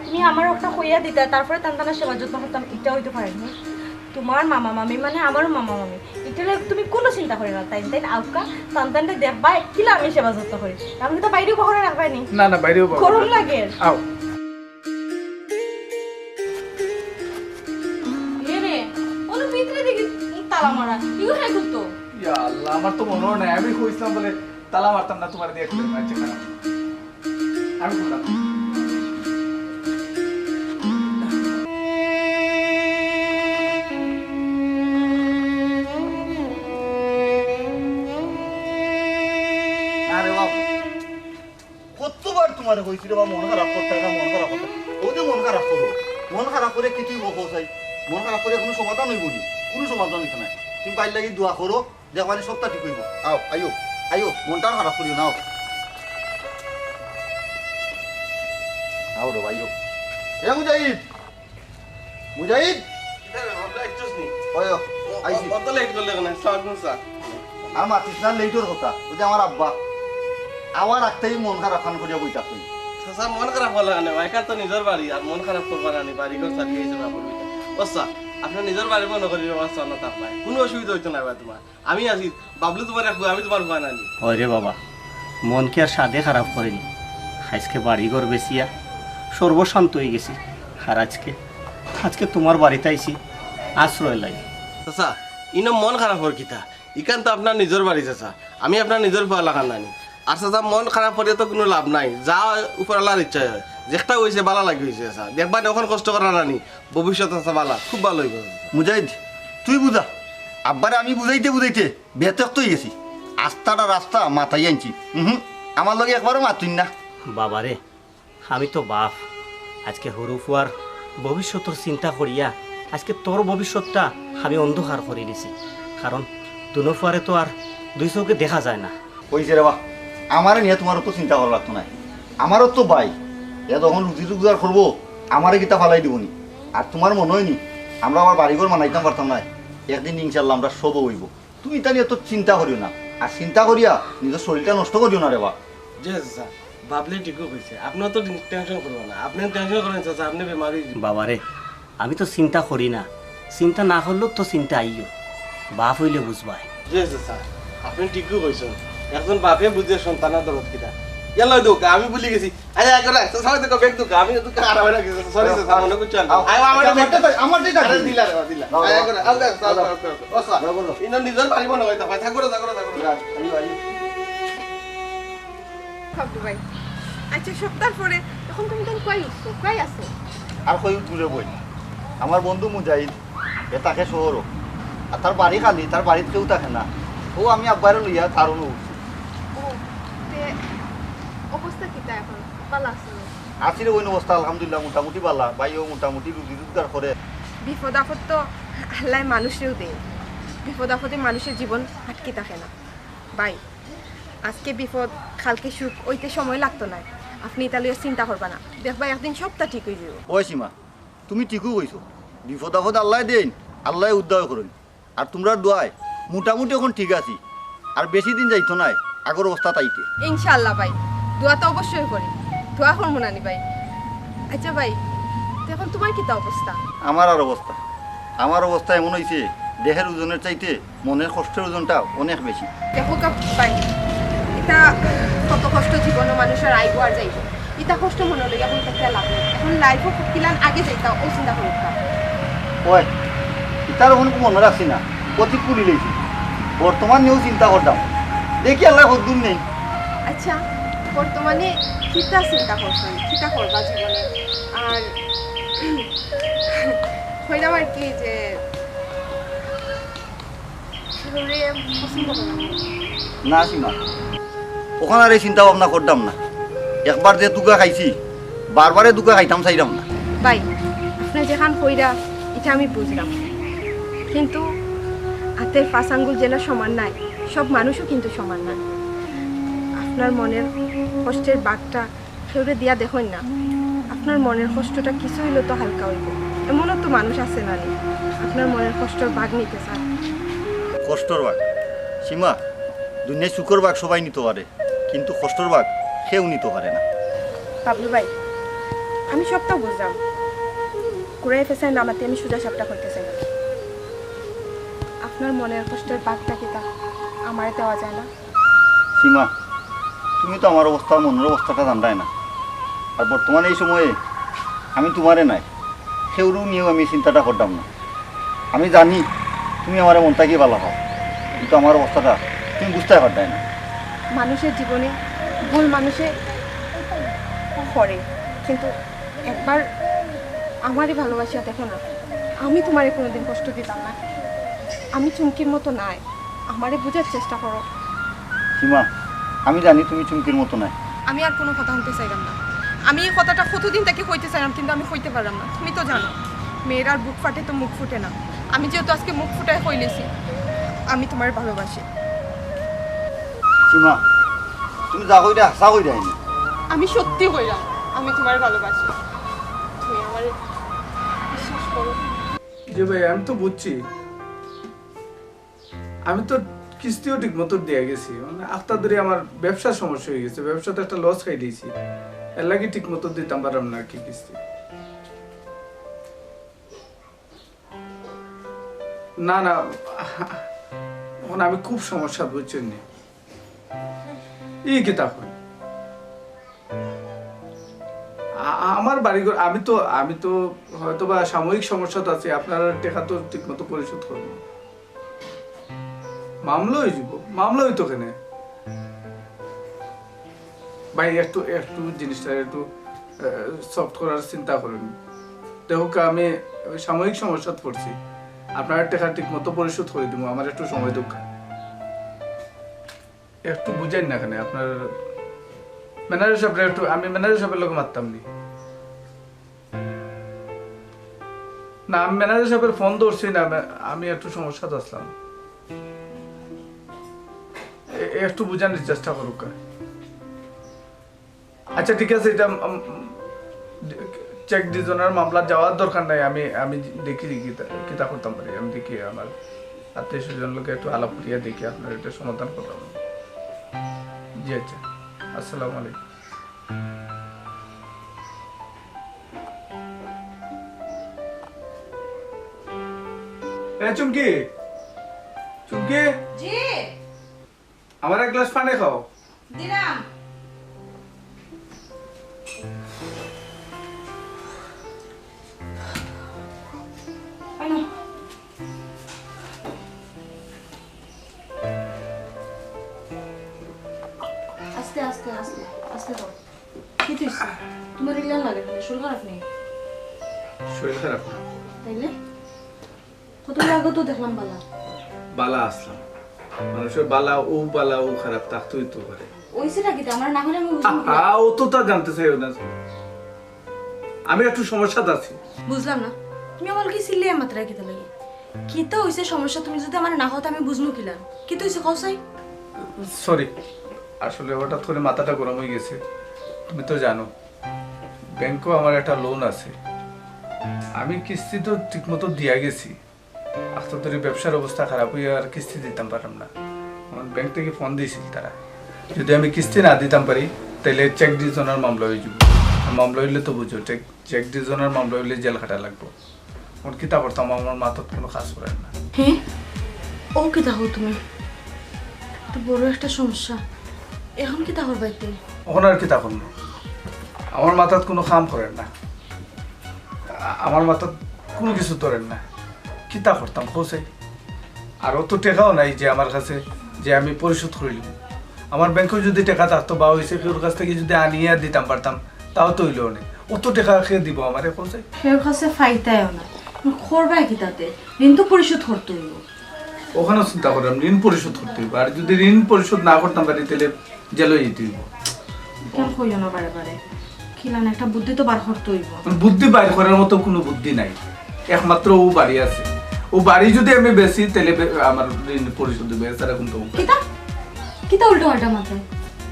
তুমি আমারে একটা কইয়া দিতায়, তারপরে তান তানর সেবা যত্ন করতাম, ইটা অইতো পারে নি? তুমার মামা মামি মানে আমারও মামা মামি। ইটার লাগি তুমি কুনু চিন্তা করিও না, তাইন তাইন আউক্কা, তান তানরে দেখবায়, কিলা আমি সেবা যত্ন করি। আমি তো বাইরেউ বহরে রাখবায় নি। না, না, বাইরেউ বহরে রাখবায়। গরম লাগে। আও। এ রে, অনো ভিতরে দেখি তালা মারা। ইগু কে খুলতো? ইয়া আল্লাহ, আমার তো মনো নাই। আমি কইছলাম বুলে তালা মারতাম না, তুমারে দিয়া খুলে মারছে কেন? আমি বললাম। আরে বাবা, কতবার তুমারে কইছি রে বাবা, মন খারাপ করতে না, মন খারাপ করতে। অউ যে মন খারাপ করো, মন খারাপ করি কিতা অইবো কও চাই? মন খারাপ করি কুনু সমাধান অইবো নি? কুনু সমাধান অইতো নায়। তুমি বাইর লাগি দোয়া করো, দেখবায়নি সবতা ঠিক অইবো। আও, আইও। আইও, মনটা খারাপ করিও না। আও রে ভাই, আও। এ মুজাহিদ, মুজাহিদ। ওই, ও, আইছি। অত লেট করলে কেন? আসসালামু আলাইকুম, স্যার। আর মাতিস না, লেটর কথা। ওই যে আমার আব্বা, আবার রাখতেই মন খারাপ খান করিয়া বই থাকতো। চাচা, মন খারাপ করলে কেন? এখান তো নিজর বাড়ি, আর মন খারাপ করবা না নি, বাড়ি ঘর ছাড়িয়া আইছো না বলবি। ও স্যার, আপনি নিজর বাড়ি মনে করি, ও স্যার, না তার ভাই। কোনো অসুবিধা হইতো না ভাই তোমার। আমি আছি, বাবলু তোমার এক, আমি তোমার ভাই নানি। ওই রে বাবা, মন কি আর সাদে খারাপ করেনি? আজকে বাড়ি ঘর বেচিয়া সর্বশান্ত হয়ে গেছি। আর আজকে, আজকে তোমার বাড়িতে আইছি আশ্রয় লাগি। চাচা, ইনো মন খারাপ হওয়ার কিতা? ইখান তো আপনার নিজর বাড়ি চাচা, আমি আপনার নিজর ফুয়া লাখান নানি। আর চাচা, মন খারাপ করিয়া তো কোনো লাভ নাই, যা উপরআলার ইচ্ছা হয়। যেটা হইছে ভালা লাগি হইছে চাচা, দেখবা নি অখন কষ্ট করা নানি, ভবিষ্যৎ চাচা ভালা, খুব ভালা হইব চাচা। মুজাহিদ, তুই বুঝা, আব্বারে আমি বুঝাইতে বুঝাইতে বেতক্ত হয়ে গেছি। আস্তাটা রাস্তা মাথায় আনছি। হুম, আমার লগে একবারও মাতুন না। বাবারে, আমি তো বাপ, আজকে হুরু ফুয়ার ভবিষ্যতর চিন্তা করিয়া আজকে তোর ভবিষ্যৎটা আমি অন্ধকার করি দিছি। কারণ দুনো ফুয়ারে তো আর দুই চোখে দেখা যায় না। কইছে রে বা, আমারে নিয়ে তোমার তো চিন্তা করা লাগতো না। আমারও তো ভাই, এ তখন রুজি রোজগার করবো, আমারে কিতা ফালাই দিবনি? আর তোমার মনে হয়নি আমরা আবার বাড়িঘর বানাইতাম পারতাম না? একদিন ইনশাল্লাহ আমরা সব হইব। তুমি ইতা নিয়ে তো চিন্তা করিও না, আর চিন্তা করিয়া নিজের শরীরটা নষ্ট করিও না রে বা। জি চাচা, বাবলে ঠিকই কইছে, আপনিও তো টেনশন করবেন না, আপনি টেনশন করেন চাচা, আপনি বেমারি। বাবারে, আমি তো চিন্তা করি না, চিন্তা না করলেও তো চিন্তা আইও, বাপ হইলে বুঝবায়। জি চাচা, আপনি ঠিকই কইছেন, একজন বাপে বুঝে সন্তানের দরদ কিতা। ইয়াল্লা দোকা, আমি ভুলি গেছি। আরে, আগে না, চাচা, দেখো, ব্যাগ দোকা, আমি তো খারাপ হয়ে গেছি, সরি চাচা, মনে করছি না। আও, আয়, আমার আচ্ছা, ব্যাগ আমারটা তো, আমারটাই তো আরে, আছে। দিলা রে, দিলা। দাও, আয়, দাও। আগে না, আও, দাও, দাও, দাও। দাও, দাও। ও, স্যার, দাও, দাও। ইনো নিজের বাড়ি মনে হয়, তা, চাচা, করো, চাচা, করো, চাচা, করো। আইও, আইও। বাবলু ভাই, আচ্ছা, সপ্তাহ পরে এখন তুমি তাহলে কই উঠছো, কই আছো? আর কই উঠবো রে বই, আমার বন্ধু মুজাহিদ, এ থাকে শহরও, আর তার বাড়ি খালি, তার বাড়িত কেউ থাকে না। ও আমি আব্বারে লইয়া তার অনু উঠছি। ও, তে অবস্থা কিতা এখন? ভালা আছো নি? আছি রে বইন, অবস্থা আলহামদুলিল্লাহ মোটামুটি ভালা, ভাইও মোটামুটি রুজি রোজগার করে। বিপদ আপদ তো আল্লায় মানুষরেও দেয়, বিপদ আপদে মানুষের জীবন আটকি থাকে না। ভাই, আজকে বিপদ, কালকে সুখ অইতে সময় লাগতো নায়। আপনি ইতা লইয়া চিন্তা করবা না, দেখবা একদিন সবটা ঠিক অই যাইব। ওই সীমা, তুমি ঠিকই কইছো, বিপদ আপদ আল্লায় দেইন, আল্লায় উদ্ধার করইন। আর তোমরার দোয়ায় মোটামুটি এখন ঠিক আছি, আর বেশি দিন যাইতো নায় আগর অবস্থা তাইতে। ইনশাআল্লাহ ভাই, দোয়া তো অবশ্যই করি, দোয়া করমু নানি ভাই। আচ্ছা ভাই, তো এখন তোমার কিতা অবস্থা? আমার আর অবস্থা, আমার অবস্থা এমন অইছে, দেহের ওজনের চাইতে মনের কষ্টের ওজনটা অনেক বেশি। দেখো কা ভাই, ইতা কত কষ্ট জীবনও মানুষের আইব আর যাইব। ইতা কষ্ট মনে লইয়া এখন ইতা কিয়া লাভ নাই। এখন লাইফও কিলান আগে যাইতা, ও চিন্তা করুক কা। ওই, ইতার এখন মনে রাখছি না, অতীত ভুলি লইছি। বর্তমান নিয়েও চিন্তা করতাম। দেখি আল্লাহ কদ্দুর নেই। আচ্ছা, বর্তমানে কিতা চিন্তা করছেন? কিতা করবা জীবনে? আর কইলাম আর কি যে, কেউরে পছন্দ করো না? না সীমা, ওখান আর এই চিন্তা ভাবনা করতাম না। একবার যে ধুকা খাইছি, বারবারে ধুকা খাইতাম চাইরাম না। ভাই, আপনি যেখান কইরা, ইটা আমি বুঝলাম, কিন্তু আতের পাঁচ আঙ্গুল যেলা সমান নায়, সব মানুষও কিন্তু সমান নায়। আপনার মনের কষ্টের ভাগটা কেউরে দিয়া দেখইন না, আপনার মনের কষ্টটা কিছু অইলেও তো হালকা অইব। এমনও তো মানুষ আছে নানি, আপনার মনের কষ্টর ভাগ নিতে চায়। কষ্টর ভাগ? সীমা, দুনিয়ার সুখর ভাগ সবাই নিতে পারে, কিন্তু কষ্টর ভাগ কেউ নিতে পারে না। বাবলু ভাই, আমি সবটা বুঝলাম, ঘুরাই ফেসাই না মাতি আমি সোজা সাপটা কইতে চাই। আপনার মনের কষ্টের ভাগটা কিতা আমারে দেওয়া যায় না? সীমা, তুমি তো আমার অবস্থা, মনের অবস্থাটা জানরায় না। আর বর্তমানে এই সময়ে আমি তোমারে নাই, কেউরেও নিয়েও আমি চিন্তাটা করতাম না। আমি জানি তুমি আমারে মন থাকি ভালা পাও, কিন্তু আমার অবস্থাটা তুমি বুঝতায় পাররায় না। মানুষের জীবনে ভুল মানুষে করে, কিন্তু একবার আমারে ভালোবাসিয়া দেখো না, আমি তোমারে কোনোদিন কষ্ট দিতাম না। আমি চুমকির মতো নায়, আমারে বুঝার চেষ্টা করো। সীমা, আমি জানি তুমি চুমকির মতো নায়। আমি আর কোনো কথা হুনতে চাইলাম না। আমি এই কথাটা কতদিন থাকি কইতে চাইলাম, কিন্তু আমি কইতে পারলাম না। তুমি তো জানো, মেয়েরার বুক ফাটে তো মুখ ফুটে না। আমি যেহেতু আজকে মুখ ফুটায় কইলিছি, আমি তোমারে ভালোবাসি। না, তুমি যা কইরা হাছা কইরায় নি। আমি সত্যি কইরাম, আমি তুমারে ভালোবাসি। তুমি আমারে বিশ্বাস করো। জি ভাই, আমি তো বুঝছি। আমি তো কিস্তিও ঠিক মতো দিয়া গেছি, মানে আখতা ধরি আমার ব্যবসার সমস্যা অই গেছে, ব্যবসাত একটা লস খাই দিছি, এর লাগি ঠিক মতো দিতাম পারলাম না আর কি কিস্তি। না না, অখন আমি খুব সমস্যা, বুঝছইন নি? ই কিতা কইন? আ-, আ-, আমার বাড়িঘর, আমি তো, আমি তো হয়তো বা সাময়িক সমস্যাত আছি, আপনারার টেকা তো ঠিক মতো পরিশোধ করমু। মামলা অই যিবো, মামলা অইতো কেনে? ভাই, একটু, একটু জিনিসটা একটু, আহ, সফট করার চিন্তা করইন। দেখউক্কা, আমি ওই সাময়িক সমস্যাত পড়ছি, আপনারার টেকা ঠিক মতো পরিশোধ করি দিমু, আমারে একটু সময় দেউক্কা। একটু বুঝাইন না কেনে, আপনার ম্যানেজার সাবরে একটু, আমি ম্যানেজার সাবর লগে মাততাম নি। না, আমি ম্যানেজার সাবর ফোন ধরছি না, ম্যা-, আমি একটু সমস্যাত আছলাম। এ-, একটু বুঝানির চেষ্টা করউক্কা। আচ্ছা, ঠিক আছে, ইটা, উম, চেক ডিজনার মামলা যাওয়ার দরকার নাই, আমি, আমি দেখি, দেখি কিতা, কিতা করতাম পারি, আমি দেখি আমার আত্মীয় স্বজন লগে একটু আলাপ করিয়া দেখি আপনার ইটা সমাধান করতাম। জি আচ্ছা, আসসালামু আলাইকুম। এ চুমকি, চুমকি, জি। আমার এক গ্লাস পানি খাও। দিলাম। আনো। আস্তে, আস্তে, আস্তে, আস্তে খাও। কিতা অইছে? তুমার ইলা লাগে কেনে? শরীর খারাপ নি? শরীর খারাপ না। তাইলে? কতদিন আগে তো দেখলাম বালা। বালা আছলাম। মানুষর বালা, অউ বালা, অউ খারাপ থাকতে অইতো পারে। অইছে না কিতা? আমার না অইলে আমি বুঝমু কিলা? আহা, অততা জানতে চাইও না। আমি একটু সমস্যাত আছি। বুঝলাম না, তুমি আমার লগে চিল্লাইয়া মাতরায় কিতার লাগি? কিতা অইছে সমস্যা? তুমি যুদি আমারে না কও, তে আমি বুঝমু কিলা? কিতা অইছে কও চাই? সরি, আসলে হঠাৎ করি মাথাটা গরম অই গেছে। তুমি তো জানো, ব্যাংকো আমার একটা লোন আছে, আমি কিস্তি তো ঠিকমতো দিয়া গেছি। আস্তা ধরি ব্যবসার অবস্থা খারাপ অইয়া আর কিস্তি দিতাম পারলাম না। অখন ব্যাংক থাকি ফোন দিছিল তারা, যুদি আমি কিস্তি না দিতাম পারি, তাইলে চেক ডিজনার মামলা অই যিবো। আর মামলা অইলে তো বুঝো, চেক, চেক ডিজনার মামলা অইলে জেল খাটা লাগবো। অখন কিতা করতাম, আমার মাথাত কুনু কাজ করের না। হে? অউ কিতা কও তুমি? তো বড় একটা সমস্যা। অখন কিতা করবায় তে? অখন আর কিতা করমু? আমার মাথাত কুনু কাম করের না। আ-, আমার মাথাত কুনু কিছু ধরের না। কিতা করতাম, কও চাই? আর অত টেকাও নাই যে আমার কাছে, যে আমি পরিশোধ করিলিমু। আমার ব্যাংকো যুদি টেকা থাকতো বা অউ কেউর কাছ থাকি যুদি আনিয়া দিতাম পারতাম, তাও তো অইলো অনেক। অত টেকা কে দিবো আমারে, কও চাই? কেউর কাছে পাইতায়ও না। করবায় কিতা তে? ঋণ তো পরিশোধ করতে অইবো। অখানও চিন্তা করলাম, ঋণ পরিশোধ করতে অইবো। আর যুদি ঋণ পরিশোধ না করতাম পারি, তাইলে জেলো যাইতে অইবো। কেন কইও না বারে বারে? কিলা না, একটা বুদ্ধি তো বার করতে অইবো। মানে বুদ্ধি বার করার মতো কুনু বুদ্ধি নাই, একমাত্র অউ বাড়ি আছে। অউ বাড়ি যুদি আমি বেচি, তাইলে বে-, আমার ঋণ পরিশোধ অইবো, এছাড়া কুনু উপায় নাই। কিতা? কিতা উল্টা পাল্টা মাতরায়?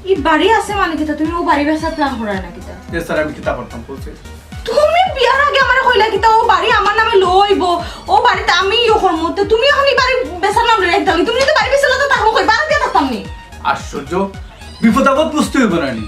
ই বাড়ি আছে মানে কিতা? তুমি অউ বাড়ি বেচার প্ল্যান করায় না কিতা? এছাড়া আমি কিতা করতাম, কও চাই? তুমি বিয়ার আগে আমারে কইলা কিতা, অউ বাড়ি আমার নামে লওয়া অইবো, অউ বাড়িত আমি ইয়ে করমু, তে তুমি অখন ই বাড়ি বেচার নাম লইয়া কিতা অইলো? তুমি যুদি বাড়ি বেচলায় তে থাকমু কই, ভাড়া দিয়া থাকতাম নি? আশ্চর্য, বিপদ আপদ বুঝতে অইবো না নি?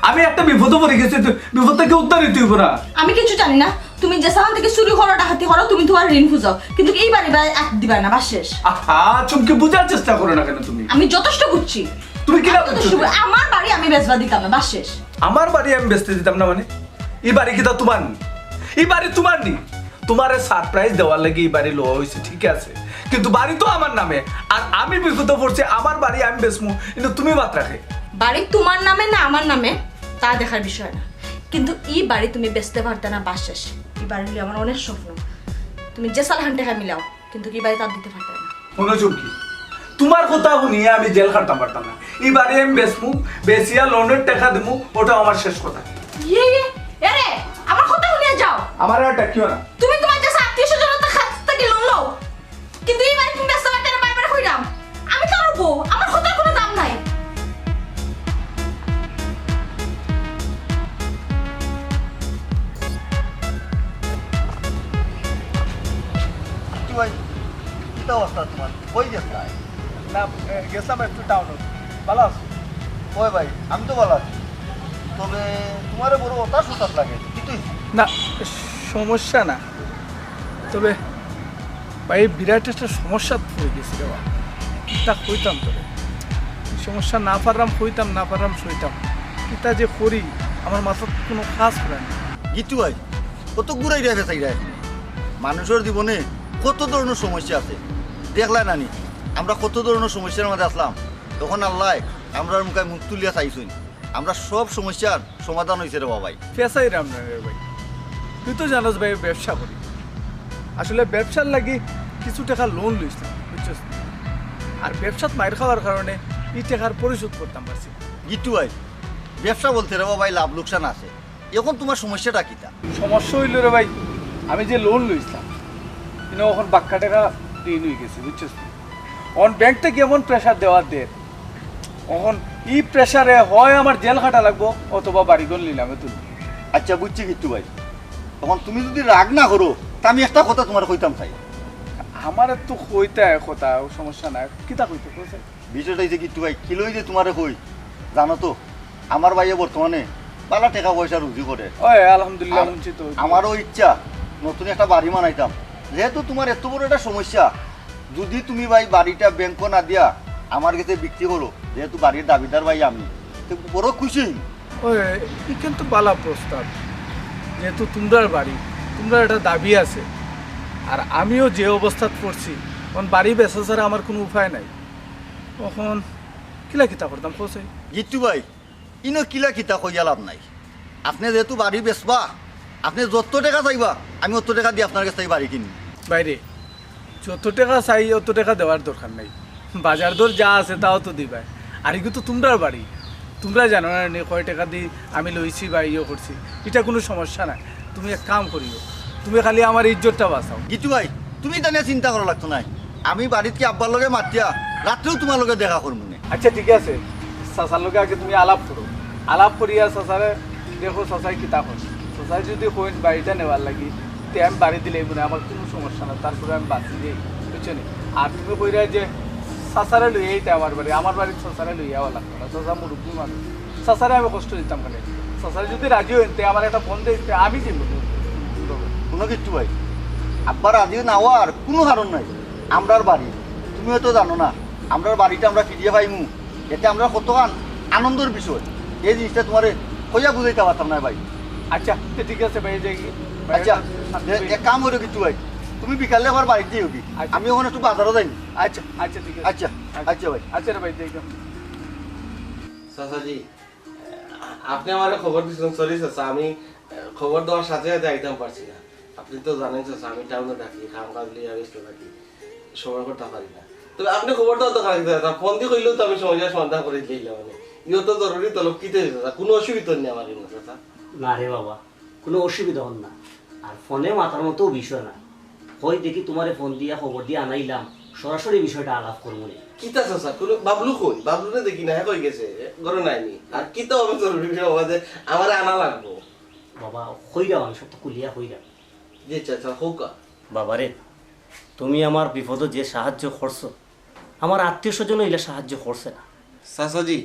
আমি একটা বিপদো পড়ি গেছি, তো বিপদ থাকি উদ্ধার অইতে অইবো না? আমি কিচ্ছু জানি না, তুমি যেছান থাকি চুরি করো, ডাকাতি করো, তুমি তুমার ঋণ খুজাও, কিন্তু ই বাড়ি বায় আত দিবায় না, বাস শেষ। আহা, চুমকি, বুঝার চেষ্টা করো না কেনে তুমি? আমি যথেষ্ট বুঝছি। তুমি কিলা আমি যথেষ্ট বুঝছো? বুঝ-, আমার বাড়ি আমি বেচবা দিতাম না, বাস শেষ। আমার বাড়ি আমি বেচতে দিতাম না মানে? ই বাড়ি কিতা তুমার নি? ই বাড়ি তুমার নি? তুমারে সারপ্রাইজ দেওয়ার লাগি ই বাড়ি লওয়া অইছে, ঠিক আছে, কিন্তু বাড়ি তো আমার নামে। আর আমি বিপদো পড়ছি, আমার বাড়ি আমি বেচমু, কিন্তু তুমি মাতরায় কে? বাড়ি তুমার নামে না আমার নামে, তা দেখার বিষয় না, কিন্তু ই বাড়ি তুমি বেচতে পারতায় না, বাস শেষ। ই বাড়ি লইয়া আমার অনেক স্বপ্ন, তুমি যেছান টেকা মিলাও, কিন্তু ই বাড়ি তো আর দিতে পারতায় না। হুনো চুমকি, তুমার কথা হুনিয়া আমি জেল খাটতাম পারতাম না। ই বাড়ি আমি বেচমু, বেচিয়া লোনের টেকা দিমু, অটাউ আমার শেষ কথা। ইয়ে, ইয়ে, এরে, আমার কথা হুনিয়া যাও। আমারে আর ডাকিও না। তুমি তুমার যে আত্মীয় স্বজনর কাছ থাকি লোন লও, কিন্তু ই বাড়ি তুমি বেচতে পারতায় না, বারে বারে কইরাম। আমি তো আর বউ, আমার কথার কুনু দাম নাই। তা তোমার কই গেছলায়? না, এ, গেছলাম একটু টাউনো। ভালা আছো? ওই ভাই, আমি তো ভালা আছি। তবে তোমারে বড় হতাশ হতাশ লাগে, কিতা অইছে? না, সমস্যা না। তবে ভাই, বিরাট একটা সমস্যাত পড়ি গেছি রে বা। কিতা কইতাম তোরে? সমস্যা না পাররাম কইতাম, না পাররাম সইতাম। কিতা যে করি, আমার মাথাত কুনু কাজ করে না। গিট্টু ভাই, কত ঘুরাইরা ফেছাইরা। মানষর জীবনে কত ধরনর সমস্যা আছে, দেখলায় না নি? আমরা কত ধরনর সমস্যার মাঝে আছলাম, তখন আল্লায় আমরার মুখে মুখ তুলিয়া চাইছইন। আমরা সব সমস্যার সমাধান অইছে রে বা ভাই। ফেছাইরাম না রে ভাই, তুই তো জানোস ভাই, ব্যবসা করি। আসলে ব্যবসার লাগি কিছু টেকা লোন লইছলাম, বুঝছস? আর ব্যবসাত মাইর খাওয়ার কারণে ই টেকার পরিশোধ করতাম পারছি না। গিট্টু ভাই, ব্যবসা বলতে রে বা ভাই, লাভ লোকসান আছে। এখন তোমার সমস্যাটা কিতা? সমস্যা অইলো রে ভাই, আমি যে লোন লইছলাম, ইনো এখন বাক্কা টেকা ঋণ অইগেছে, বুঝছস? অখন ব্যাংক থাকি এমন প্রেশার দেওয়ার দের, অখন ই প্রেশারে হয় আমার জেল খাটা লাগবো, অথবা বাড়িঘর নিলামে তুলবো। আচ্ছা, বুঝছি গিট্টু ভাই, অখন তুমি যুদি রাগ না করো, তে আমি একটা কথা তোমারে কইতাম চাই। আমারে তো কইতায় কথা, অউ সমস্যা নাই। কিতা কইতে কইছে? বিষয়টা অইছে গিট্টু ভাই, কিলা যে তোমারে কই, জানো তো, আমার ভাইয়ে বর্তমানে ভালা টেকা পয়সা রুজি করে। ওই, আলহামদুলিল্লাহ, আর হুনছি তো। আমারও ইচ্ছা নতুন একটা বাড়ি বানাইতাম। যেহেতু তোমার এত বড় একটা সমস্যা, যুদি তুমি ভাই বাড়িটা ব্যাংকো না দিয়া আমার গেছে বিক্রি করো, যেহেতু বাড়ির দাবিদার ভাই আমি, তে বড় খুশি অইমু। ওই, ইখান তো ভালা প্রস্তাব, যেহেতু তুমরার বাড়ি, তুমরার একটা দাবি আছে, আর আমিও যে অবস্থাত পড়ছি, অখন বাড়ি বেচা ছাড়া আমার কুনু উপায় নাই। অখন কিলা কিতা করতাম, কও চাই? গিট্টু ভাই, ইনো কিলা কিতা কইয়া লাভ নাই। আপনে যেহেতু বাড়ি বেচবা, আপনে যত টেকা চাইবা, আমি অত টেকা দি আপনার গেছ থাকি বাড়ি কিনমু। ভাইরে, যত টেকা চাই, অত টেকা দেওয়ার দরকার নাই। বাজার দর যা আছে, তাও তো দিবায়। আর ইগু তো তুমরার বাড়ি, তুমরা জানো না নি কয় টেকা দি আমি লইছি বা ইয়ে করছি। ইটা কুনু সমস্যা নায়, তুমি এক কাম করিও, তুমি খালি আমার ইজ্জতটা বাঁচাও। গিট্টু ভাই, তুমি ইতা নিয়া চিন্তা করা লাগতো নায়। আমি বাড়িত কি আব্বার লগে মাতিয়া রাত্রেউ তোমার লগে দেখা করমু নে। আচ্ছা, ঠিক আছে, চাচার লগে আগে তুমি আলাপ করো, আলাপ করিয়া চাচারে দেখো, চাচায় কিতা কয়। চাচায় যুদি কইন বাড়িটা নেওয়ার লাগি, তে আমি বাড়ি দিলাইমু নে, আমার কুনু সমস্যা না, তারপরে আমি বাঁচি যাই, বুঝছো নি? আর তুমি কইরায় যে চাচারে লইয়া আইতা আমার বাড়ি, আমার বাড়িত চাচারে লইয়া আওয়া লাগতো না, চাচা মুরব্বি মানুষ, চাচারে আমি কষ্ট দিতাম কেনে? চাচায় যুদি রাজি অইন, তে আমারে একটা ফোন দেইন, তে আমি যাইমু। হুনো গিট্টু ভাই, আব্বা রাজি না অওয়ার কুনু কারণ নাই। আমরার বাড়ি, তুমি হয়তো জানো না, আমরার বাড়িটা আমরা ফিরিয়া পাইমু, এতে আমরার কতখান আনন্দর বিষয়। এই জিনিসটা তোমারে কইয়া বুঝাইতাম পারতাম নায় ভাই। আচ্ছা, তে ঠিক আছে ভাই, যাই গি। আচ্ছা, এক কাম করো গিট্টু ভাই, তুমি বিকালে আমার বাড়িত যাইও গি। আচ্ছা। আমি অখন একটু বাজারো যাইমু। আচ্ছা, আচ্ছা, ঠিক আছে। আচ্ছা, আচ্ছা ভাই। আচ্ছা রে ভাই, যাই গি। চাচাজি, আপনে আমারে খবর দিছইন, sorry চাচা, আমি, আহ, খবর দেওয়ার সাথে সাথে আইতাম পারছি না। আপনে তো জানইন চাচা, আমি টাউনো থাকি, কাম কাজ লইয়া ব্যস্ত থাকি, সময় করতাম পারি না। তবে আপনে খবর দেওয়ার দরকার কিতা চাচা, ফোন দি কইলেও তো আমি সমস্যার সমাধান করি দিলাম। মানে, ইও তো জরুরি তলব, কিতা অইছে চাচা, কুনু অসুবিধা নাই আমার ইনো চাচা। না রে বাবা, কুনু অসুবিধা অর না। আর ফোনে মাতার মতো বিষয় না। কই দেখি তুমারে ফোন দিয়া খবর দিয়া আনাইলাম, সরাসরি বিষয়টা আলাপ করমু নে। কিতা চাচা, কুনু বাবলু কই? বাবলুরে দেখি না, হে কই গেছে? ঘরো নাই নি? আর কিতা অইবো জরুরি বিষয় বাবা যে আমারে আনা লাগবো? বাবা, কইরাম আমি সব তো খুলিয়া কইরাম। জি চাচা, কউক্কা। বাবারে, তুমি আমার বিপদো যে সাহায্য করছো, আমার আত্মীয় স্বজনও ইলা সাহায্য করছে না। চাচাজি,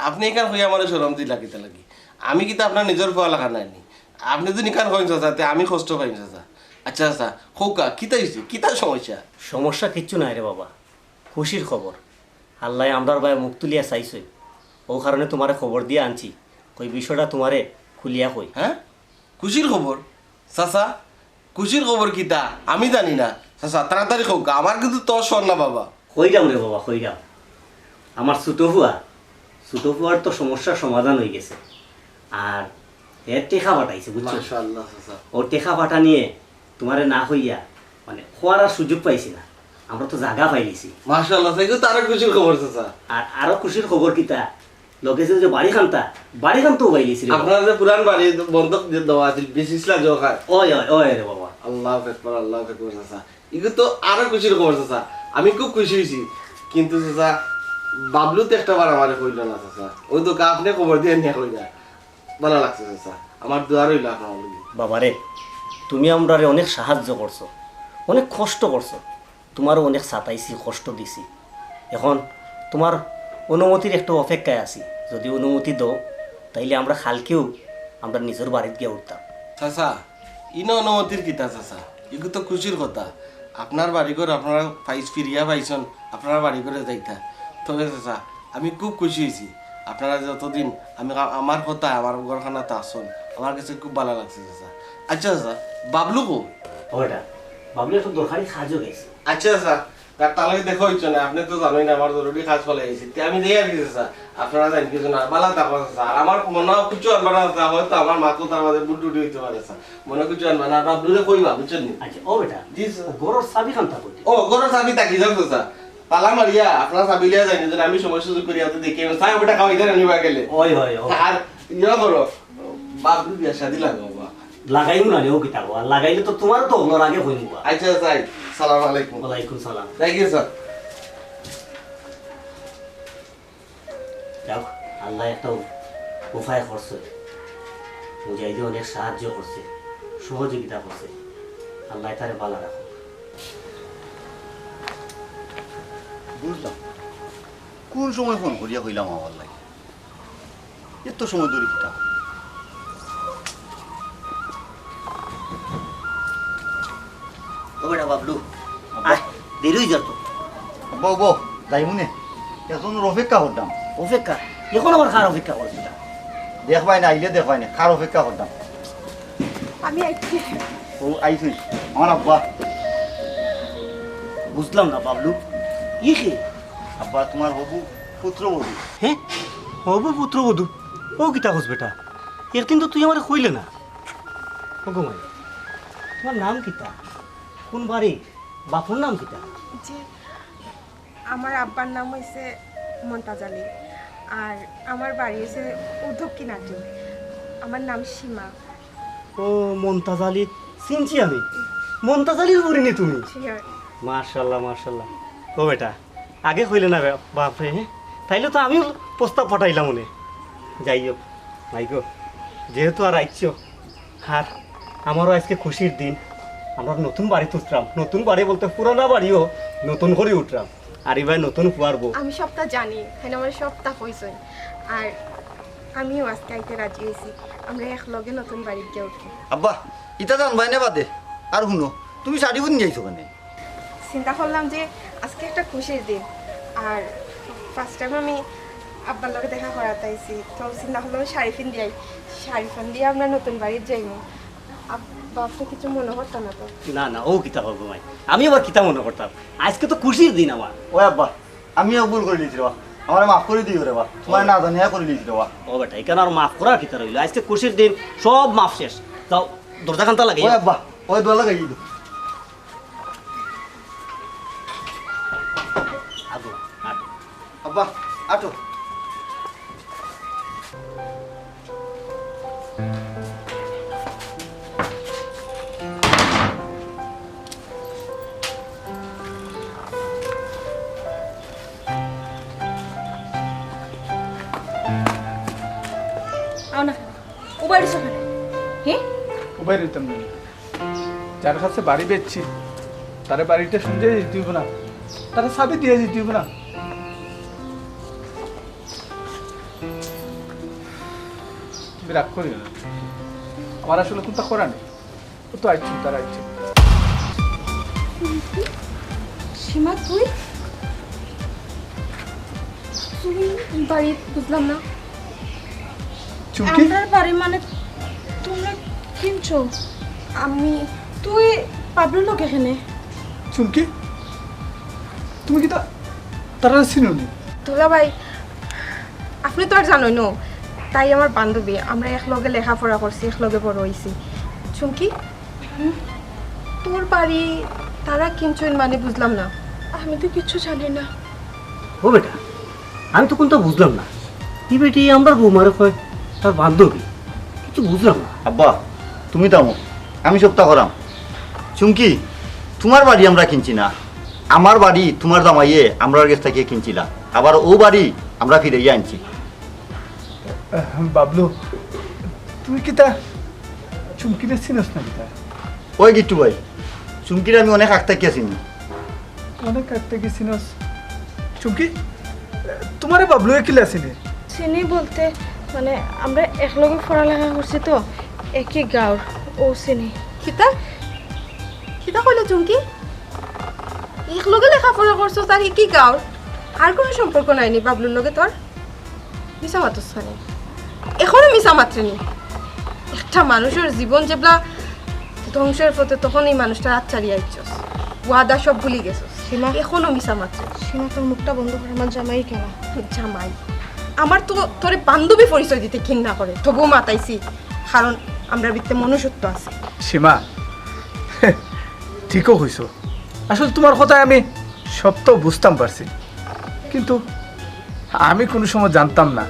আপনে ইখান কইয়া আমারে শরম দিলা কিতা লাগি? আমি কিতা আপনার নিজর ফুয়া লাখান নায় নি? আপনে যুদি ইখান কইন চাচা, তে আমি কষ্ট পাইমু চাচা। আচ্ছা চাচা, কউক্কা, কিতা অইছে? কিতা সমস্যা? সমস্যা কিচ্ছু নাই রে বাবা, খুশির খবর। আল্লায় আমরার বায় মুখ তুলিয়া চাইছইন, অউ কারণে তুমারে খবর দিয়া আনছি। কই বিষয়টা তুমারে খুলিয়া কই। হে? খুশির খবর? চাচা, খুশির খবর কিতা? আমি জানি না। চাচা, তাড়াতাড়ি কউক্কা, আমার কিন্তু তর সয় না বাবা। কইরাম রে বাবা, কইরাম। আমার ছুটো ফুয়া, ছুটো ফুয়ার তো সমস্যার সমাধান অইগেছে। আর হে টেকা পাঠাইছে, বুঝছো? মাশাআল্লাহ, চাচা। অউ টেকা পাঠানিয়ে তুমারে না কইয়া, মানে, কওয়ার আর সুযোগ পাইছি না। আমরা তো জাগা পাইলিছি। মাশাআল্লাহ, চাচা, ইগু তো আরো খুশির খবর, চাচা। আর আরো খুশির খবর কিতা? লগে যে, যে বাড়িখানতা, বাড়িখানতাও পাইলিছি রে বাবা। আপনার যে পুরান বাড়ি বন্ধক যে দেওয়া আছিল, বেচিছলা যে অখান। অয়, অয়, অয় রে বাবা। আল্লাহু আকবার, আল্লাহু আকবার, চাচা। ইগু তো আরো খুশির খবর, চাচা। আমি খুব খুশি অইছি। কিন্তু, চাচা, বাবলু তো একটাবার আমারে কইলো না, চাচা। অউ তো আপনে খবর দিয়া নিয়া কইলা। ভালা লাগছে, চাচা। আমার দোয়া রইলো আপনার লাগি। বাবারে, তুমি আমরারে অনেক সাহায্য করছো, অনেক কষ্ট করছো। তুমারও অনেক সাতাইছি, কষ্ট দিছি। এখন তুমার অনুমতির একটু অপেক্ষায় আছি। যদি অনুমতি দেও, তাইলে আমরা কালকেউ আমরা নিজর বাড়িত গিয়া উঠতাম। চাচা, ইনো অনুমতির কিতা চাচা? ইগু তো খুশির কথা। আপনার বাড়িঘর আপনারা পাইছ-, ফিরিয়া পাইছন, আপনারা বাড়িঘরে যাইতা। তবে চাচা, আমি খুব খুশি অইছি। আপনারা যতদিন আমি কা-, আমার কথায় আমার ঘরখানাত আছন, আমার কাছে খুব ভালা লাগছে চাচা। আচ্ছা চাচা, বাবলু কই? ও বেটা, বাবলু একটু দরকারি কাজো গেছে। আচ্ছা চাচা, তার তার লগে দেখা অইছে না, আপনে তো জানইন আমার জরুরি কাজ ফালাই আইছি। তে আমি যাই আর কি চাচা, আপনারা যাইন কিছু না, ভালা থাকবা চাচা। আর আমার মনো কিচ্ছু আনবা না চাচা, হয়তো আমার মাত কথার মাঝে ভুল ত্রুটি অইতে পারে চাচা, মনো কিচ্ছু আনবা না, আর বাবলুরে কইবা, বুঝছইন নি? আচ্ছা, ও বেটা, জি স্যার। ঘরর চাবি কানতা কইতে? ও, ঘরর চাবি থাকি যাও চাচা, তালা মারিয়া আপনারা চাবি লইয়া যাইন, যেন আমি সময় সুযোগ করি আপনি দেখি আমি চাই বেটা খাওয়াই দেন আমি বা গেলে। ওই, ওই, ওই। আর ইয়া করো, বাবলু বিয়া শাদি লাগাও বা। লাগাইমু না রে, ও কিতা কও? আর লাগাইলে তো তুমার তো হলোর আগে কইমু বা। আচ্ছা, যাই। সালাম আলাইকুম। ওয়ালাইকুম সালাম। যাই গিয়ে স্যার। যাক, আল্লায় একটা উ-, উপায় করছে। মুজাহিদে অনেক সাহায্য করছে, সহযোগিতা করছে। আল্লায় তারে ভালা রাখুক। বুঝলাম। কোন সময় ফোন করিয়া কইলাম আমার লাগি? এত সময় ধরি কিতা? ও বেটা বাবলু, আব্বা। আয়, দেরি অই যার তো। আব্বা, ও বউ, যাইমু নে। একজনর অপেক্ষা করতাম। অপেক্ষা? এখন আবার কার অপেক্ষা করছ বেটা? দেখবায় না, আইলে দেখবায় না, কার অপেক্ষা করতাম। আমি আইছি। ও আইছি, আমার আব্বা। বুঝলাম না বাবলু, ই কে? আব্বা, তুমার হবু পুত্রবধূ। হে? হবু পুত্রবধূ? ও কিতা কস বেটা? একদিন তো তুই আমারে কইলে না। ও গো মাই, তুমার নাম কিতা? কোন বাড়ি? বাপর নাম কিতা? জি, আমার আব্বার নাম অইছে মন্তাজ আলী, আর আমার বাড়ি অইছে ও দক্ষিণহাটি। আমার নাম সীমা। ও, মন্তাজ আলী, চিনছি আমি। মন্তাজ আলীর ফুড়ি নি তুমি? জি, অয়। মাশাআল্লাহ, মাশাআল্লাহ। ও বেটা, আগে কইলে না বে-, বাপরে, হে? তাইলে তো আমিও প্রস্তাব পাঠাইলাম অনে। যাই হোক, মাই গো, যেহেতু আর আইছো, আর আমারও আজকে খুশির দিন। আমরা নতুন বাড়িত উঠরাম, নতুন বাড়ি বলতে পুরানা বাড়িও নতুন করি উঠরাম। আর ইবায় নতুন পুয়ার বউ। আমি সবটা জানি, হেন আমারে সবটা কইছইন। আর আমিও আজকে আইতে রাজি অইছি, আমরা একলগে নতুন বাড়িত গিয়া উঠি। আব্বা, ইতা জানবায় না বাদে। আর হুনো, তুমি শাড়ি বুন যাইছো কেনে? চিন্তা করলাম যে আজকে একটা খুশির দিন, আর first time আমি আব্বার লগে দেখা করাত আইছি, তো চিন্তা করলাম শাড়ি পিন্দিয়াই, শাড়ি পিন্দিয়া আমরা নতুন বাড়িত যাইমু। আব-, বাপরে কিছু মনো করতা না তো? না, না, ও কিতা করবো মাই? আমি আবার কিতা মনো করতাম? আজকে তো খুশির দিন আমার। ও আব্বা, আমিও ভুল করিলিছি রে বা, আমারে মাফ করি দিও রে বা, তুমারে না জানিয়া করিলিছি রে বা। ও বেটা, ইখান আর মাফ করার কিতা রইলো? আজকে খুশির দিন, সব মাফ শেষ। যাও, দরজা খানতা লাগাইও। ও আব্বা, ও দরজা লাগাই দিও। আগো, আটো। আব্বা, আটো। আও না। উবাই রইছো কেনে? হে? উবাই রইতাম না। যার কাছে বাড়ি বেচছি, তারে বাড়িটা সুন্দর দিতে হইব না, তারে চাবি দিয়া দিতে হইব না। তুমি রাগ করিও না, আমার আসলে কোনটা করা নেই। ও তো আইছো, তারা আইছো। সীমা, তুই? তুই বাড়ি বুঝলাম না। চুমকি? আমরার বাড়ি মানে তোমরা কিনছো? আমি, তুই পাবলুর লগে কেনে? চুমকি, তুমি কিতা তারারে চিনো নি? দুলাভাই, আপনি তো আর জানইন না, তাই আমার বান্ধবী, আমরা একলগে লেখাপড়া করছি, একলগে বড় অইছি। চুমকি, হুম? তোর বাড়ি তারা কিনছইন মানে বুঝলাম না। আমি তো কিচ্ছু জানি না। ও বেটা, আমি তো কোনটা বুঝলাম না। ই বেটি আমরার বৌমারে কয় তার বান্ধবী, কিচ্ছু বুঝলাম না। আব্বা, তুমি থামো, আমি সবটা করাম। চুমকি, তুমার বাড়ি আমরা কিনছি না, আমার বাড়ি তুমার জামাইয়ে আমরার গেছ থাকিয়া কিনছিলা, আবার অউ বাড়ি আমরা ফিরাইয়া আনছি। আহ, বাবলু, তুই কিতা চুমকিরে চিনস না কিতা? ওই গিট্টু ভাই, চুমকিরে আমি অনেক আগ থাকিয়া চিনি। অনেক কাটতে গেছিনস। চুমকি, তোমারে বাবলু একিলা চিনে? চিনি বলতে, মানে, আমরা একলগে পড়ালেখা করছি তো, একই গাঁওর, ও চিনি। কিতা? কিতা কইলে চুমকি? একলগে লেখাপড়া করছো, তার একই গাঁওর? আর কোনো সম্পর্ক নাইনি বাবলুর লগে তোর? মিছা মাতস কেনে? এখনো মিছা মাতরে নি? একটা মানুষের জীবন যেবলা ধ্বংসের পথে, তখন এই মানুষটার আত ছাড়িয়া আইছস, ওয়াদা সব ভুলি গেছস। সীমা। এখনো মিছা মাতরে। সীমা, তোর মুখটা বন্ধ কর, আমার জামাই কেন? জামাই? আমার তো তোরে বান্ধবী পরিচয় দিতে ঘিন্না করে, তবুও মাতাইছি, কারণ আমরার ভিতরে মনুষ্যত্ব আছে। সীমা, ঠিকও কইছো। আসলে তোমার কথায় আমি সব তো বুঝতাম পারছি, কিন্তু আমি কোনো সময় জানতাম না,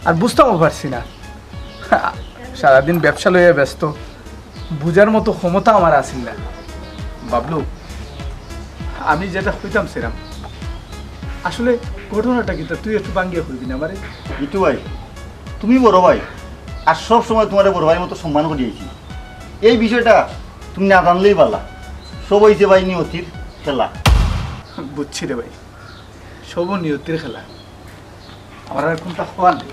আর বুঝতামও পারছি না। সারাদিন ব্যবসা লইয়া ব্যস্ত, বুঝার মতো ক্ষমতা আমার আছিল না। বাবলু, আমি যেটা কইতাম সেরাম, আসলে ঘটনাটা কিতা তুই একটু ভাঙ্গিয়া কইবি না আমারে? মিঠু ভাই, তুমি বড় ভাই, আর সব সময় তোমারে বড় ভাইর মতো সম্মান করি আইছি। এই বিষয়টা তুমি না জানলেই বালা। সব অইছে ভাই নিয়তির খেলা। বুঝছি রে ভাই, সব নিয়তির খেলা। আমার আর কোনটা হওয়ার নেই।